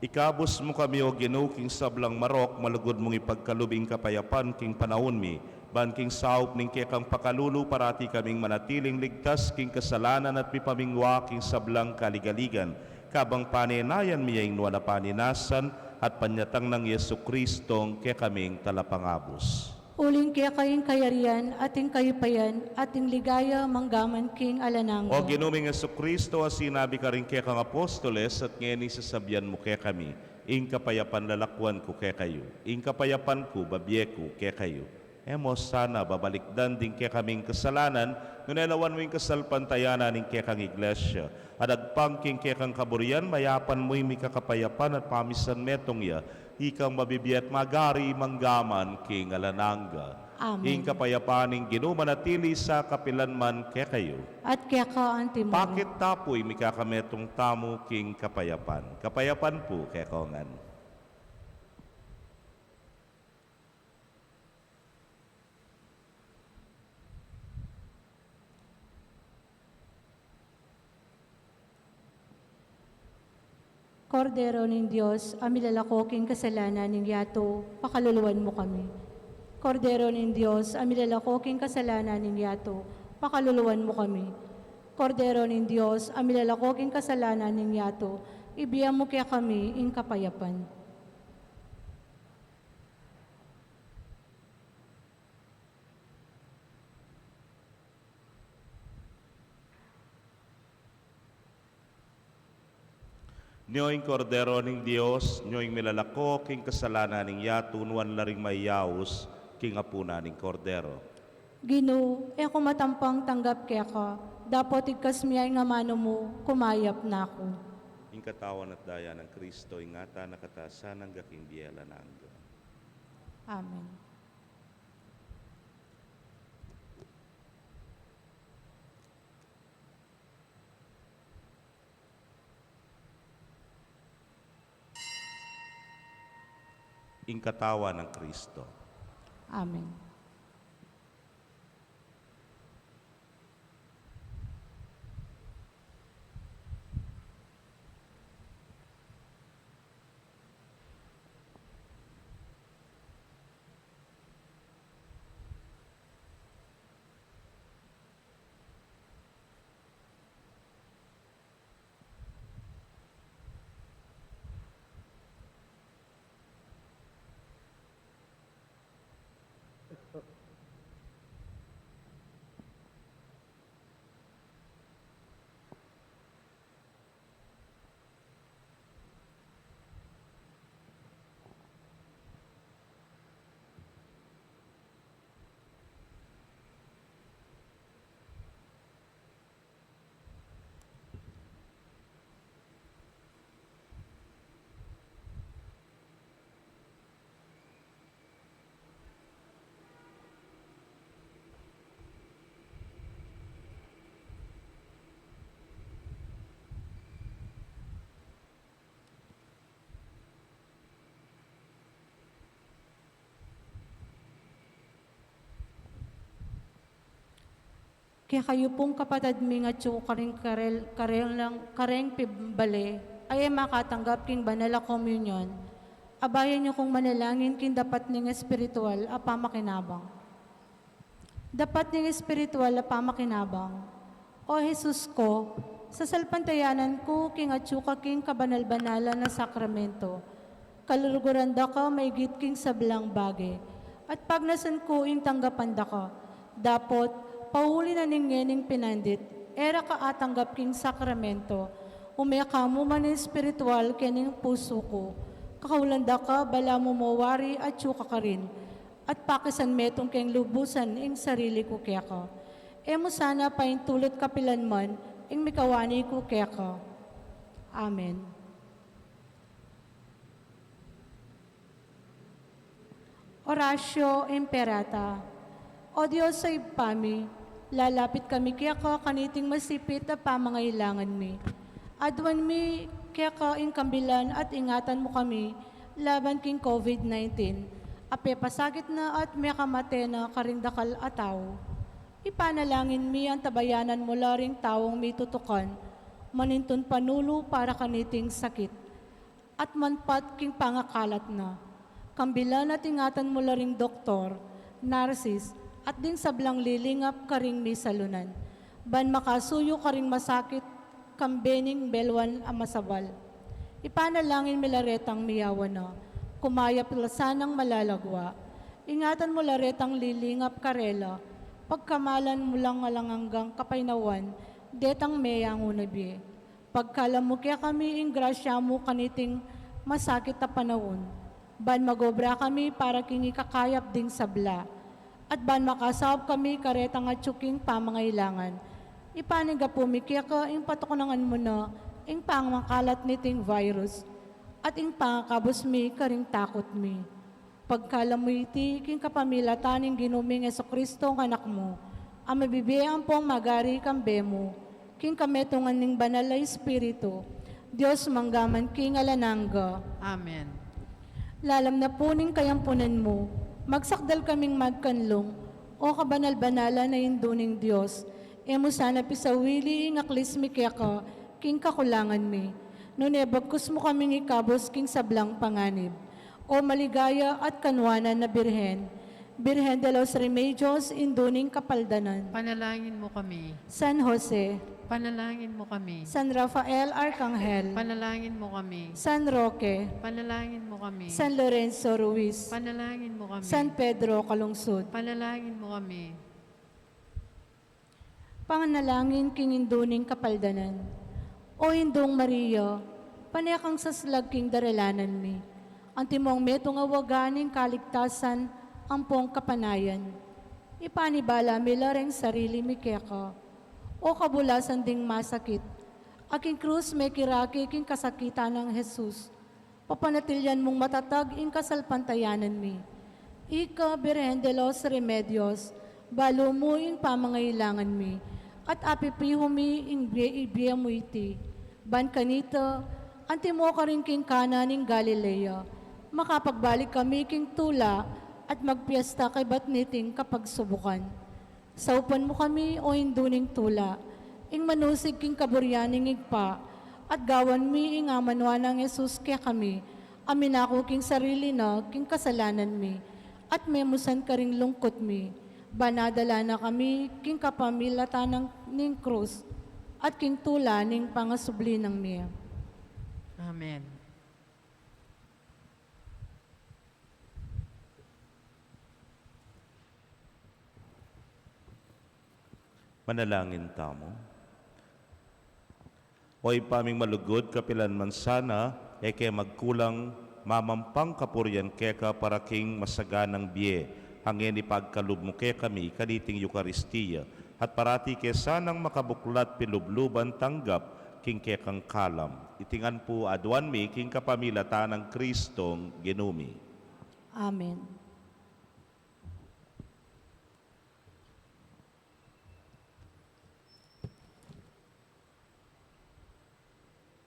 Ikabus mu kami, o Ginu, king sablang marok, malugud mung ipagkalub ing kapayapan king panaun mi, ban king saup ning kekang pakalulu parati kaming manatiling ligtas king kasalanan at mipamingwa king sablang kaligaligan, kabang panenayan mi ya ing nuan a paninasan at panyatang nang Jesucristong kekaming Talapangabus. Uling keka ing kayarian, at ing kayupayan, at ing ligaya, mangga man king alang angga. O Ginu ming Jesucristo, a sinabi karing kekang apostoles, at ngeni sasabian mu kekami, ing kapayapan lalakuan ku kekayu, ing kapayapan ku babie ku kekayu. E mu sana babalikdan ding kekaming kasalanan, nune lawan mu ing kasalpantayanan ning kekang Iglesia, at agpang king kekang kaburian, mayapan mu ing mikakapayapan at pamisan metung ya, ikang mabibie at magari mangga man king alang angga. Amen. Ing kapayapan ning Ginu manatili sa kapilan man kekayu. At keka antimu rin. Pakit ta pu ing mikakametung tamu king kapayapan. Kapayapan pu kekongan. Kordero ning Dios, a milalako king kasalanan ning yatu, pakaluluan mu kami. Kordero ning Dios, a milalako king kasalanan ning yatu, pakaluluan mu kami. Kordero ning Dios, a milalako king kasalanan ning yatu, ibie mu kekami ing kapayapan. Nyo ing Kordero ning Dios, nyo ing milalako king kasalanan ning yatu, nuan la ring mayaus king apunan ning Kordero. Ginu, e ku matampang tanggap keka, dapot igkas mi ya ing amanu mu, kumayap na ku. Ing katawan at daya nang Kristo, ingatan na katamu sana angga king bie alang angga. Amen. Ing katawan nang Kristo. Amen. Kekayu pung kapatad ming atyu karing karel-, kareng, kareng pibale, a e makatanggap king banal a komunyon, abayan yu kung manalangin king dapat ning espiritual a pamakinabang. Dapat ning espiritual a pamakinabang. O Jesus ko, Sasalpantayanan ku king atyu ka king kabanal-banalan a sakramento. Kaluguran da ka maigit king sablang bage, at pagnasan ku ing tanggapan da ka. Dapot, pauli na ning ngening pinandit, e ra ka atanggap king sakramento, ume ka mu man espiritual kening pusu ku. Kakaulan da ka, balamu mo wari atyu ka karin, at pakisan metung keng lubusan ing sarili ku keka. E mu sana paintulut kapilan man ing mikawani ku keka. Amen. Oratio Imperata. O Dios a Ibpa mi, lalapit kami keka kaniting masipit a pamangailangan mi. Aduan mi keka ing kambilan at ingatan mu kami laban king COVID nineteen, a pepasakit na at mekamate na karing dakal a tau. Ipanalangin mi antabayanan mu la ring taung mitutukan, manintun panulu para kaniting sakit at manpat king pangakalat na. Kambilan at ingatan mu la ring doktor, narsis, at ding sablang lilingap karing misalunan, ban makasuyu karing masakit, kambe ning belwan a masabal. Ipanalangin mi la retang miyawan na, kumayap la sanang malalagwa. Ingatan mu la retang lilingap karela, pagkamalan mu lang alang anggang kapaynawan detang meyangu na bie. Pagkalam mu kekami ing grasya mu kaniting masakit a panaun, ban mag-obra kami para king ikakayap ding sabla, at ban makasaup kami karetang atyu king pamangailangan. Ipanyawad mi keka ing patukanangan mu na ing pamakalat niting virus, at ing pangakabus mi karing takut mi. Pagkalam mu iti king kapamilatan ning Ginu ming Jesucristo, ing Anak mu, a mabibie ampong magari kambe mu, king kametungan ning Banal a Espiritu, Dios mangga man king alang angga. Amen. Lalam na pu ning kayampunan mu, magsakdal kaming magkanlung, o kabanal-banalan a Indu ning Dios, e mu sana pisawili ing aklis mi keka king kakulangan mi, nune bagkus mu kaming ikabus king sablang panganib. O maligaya at kanwanan a Birhen, Birhen de los Remedios, Indu ning Kapaldanan. Panalangin mu kami. San Jose. Panalangin mu kami. San Rafael Arcangel. Panalangin mu kami. San Roque. Panalangin mu kami. San Lorenzo Ruiz. Panalangin mu kami. San Pedro Calungsod. Panalangin mu kami. Panalangin king Indu ning Kapaldanan. O Indung Maria, pane kang saslag king daralanan mi. Antimong metung a waga ning kaligtasan ampong kapanayan. Ipanibala mi la reng sarili mi keka. O kabulasan ding masakit, a king krus mekirake king kasakitan nang Jesus, papanatilian mung matatag ing kasalpantayanan mi. Ika, Birhen de los Remedios, balu mu ing pamangailangan mi, at apipihu mi ing bie, ibie mu iti. Ban kanita, antimo karin king Cana ning Galilea, makapagbalik kami king tula at magpiesta kaybat niting kapagsubukan. Saupan mu kami, o Indu ning tula, ing manusig king kaburian ning Ibpa, at gawan mi ing amanuan nang Jesus kekami, a minaku king sarili na king kasalanan mi, at memusan karing lungkut mi, ban adala na kami king kapamilatan nang, ning krus, at king tula ning pangasubli nang mie. Amen. Manalangin tamu. O Ibpa ming malugud, kapilan man sana, e ke magkulang mamampang kapurian keka para king masaganang bie, a ngeni pagkalub mu kekami kaniting Eukaristia, at parati ke sanang makabuklat pilubluban tanggap king kekang kalam. Iti ngan pu aduan mi king kapamilatan nang Kristong Ginu mi. Amen.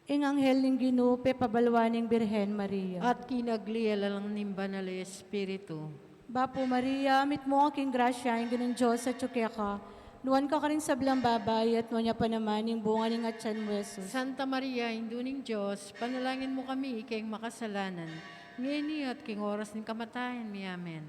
Ing anghel ning Ginu pepabaluan ing Birhen Maria. At kinagli ya la lang ning Banal a Espiritu. Bapu Maria, mitmu ka king grasya, ing Ginung Dios atyu keka. Nuan ka karing sablang babai, at nuan ya pa naman ing bunga ning atian mu, Jesus. Santa Maria, Indu ning Dios, panalangin mu kami ikeng makasalanan, ngeni at king oras ning kamatayan mi. Amen.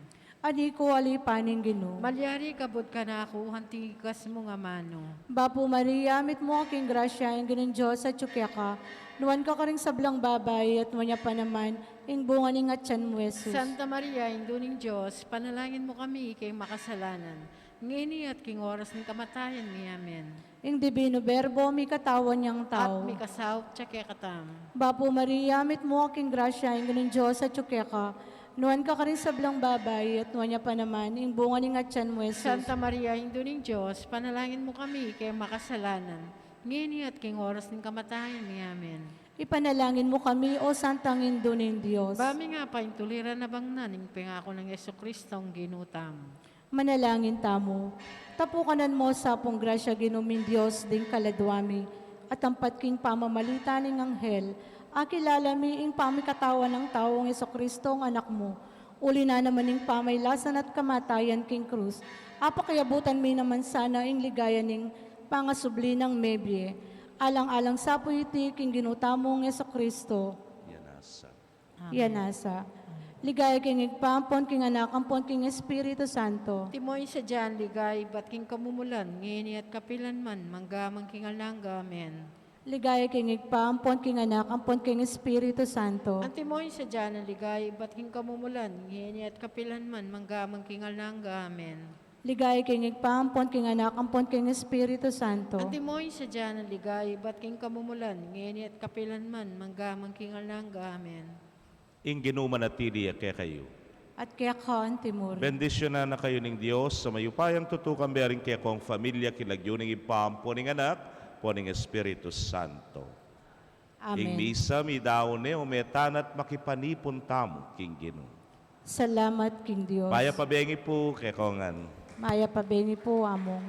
Anak ku, alipan ning Ginu. Malyari ka kabud kanaku, anti ing ikakas mung amanu. Bapu Maria, mitmu ka king grasya, ing Ginung Dios atyu keka. Nuan ka karing sablang babai, at nuan ya pa naman ing bunga ning atyan mu, Jesus. Santa Maria, Indu ning Dios, ipanalangin mu kami king makasalanan, ngeni at king oras ning kamatayan mi. Amen. Ing Divino Verbo, mikatawan yang tau. At mikasaup ya kekatamu. Bapu Maria, mitmu ka king grasya, ing Ginung Dios atyu keka. Nuan ka karing sablang babai, at nuan ya pa naman ing bunga ning atyan mu, Jesus. Santa Maria, Indu ning Dios, ipanalangin mu kami king makasalanan, ngeni at king oras ning kamatayan mi. Amen. Ipanalangin mu kami, O Santang Indu ning Dios. Ba ming apaintuliran abang na ning pengaku nang Jesucristong Ginu tamu. Manalangin tamu. Tapukanan mu sa pung grasya, Ginu ming Dios, ding kaladua mi, at ampat king pamamalita ning anghel, akilala mi ing pamikatawan nang taung Jesucristo, ing Anak mu. Uli na naman ning pamailasan at kamatayan king krus, apakiabutan mi naman sana ing ligaya ning pangasubli nang mebie. Alang-alang sa pu iti king Ginu tamung Jesucristo. Yan nasa. Amen. Yan nasa. Ligaya king Ibpa, ampon king Anak, ampon king Espiritu Santo. Antimo ing sadya nang ligaya ibat king kamumulan, ngeni at kapilan man, mangga man king alang angga. Amen. Ligaya king Ibpa, ampon king Anak, ampon king Espiritu Santo. Antimo ing sadya nang ligaya ibat king kamumulan, ngeni at kapilan man, mangga man king alang angga. Amen. Ligaya king Ibpa, ampon king Anak, ampon king Espiritu Santo. Antimo ing sadya nang ligaya ibat king kamumulan, ngeni at kapilan man, mangga man king alang angga. Amen. Ing Ginu manatili ya kekayu. At keka antimurin. Bendisyunan na kayu ning Dios a mayupayang tutu, kambe ring kekong familia, king lagyu ning Ibpa, ampon ning Anak, ampon ning Espiritu Santo. Amen. Ing misa midaun ne, ume tana at makipanipun tamu king Ginu. Salamat king Dios. Mayap a bengi pu kekongan. Mayap a bengi pu, Among.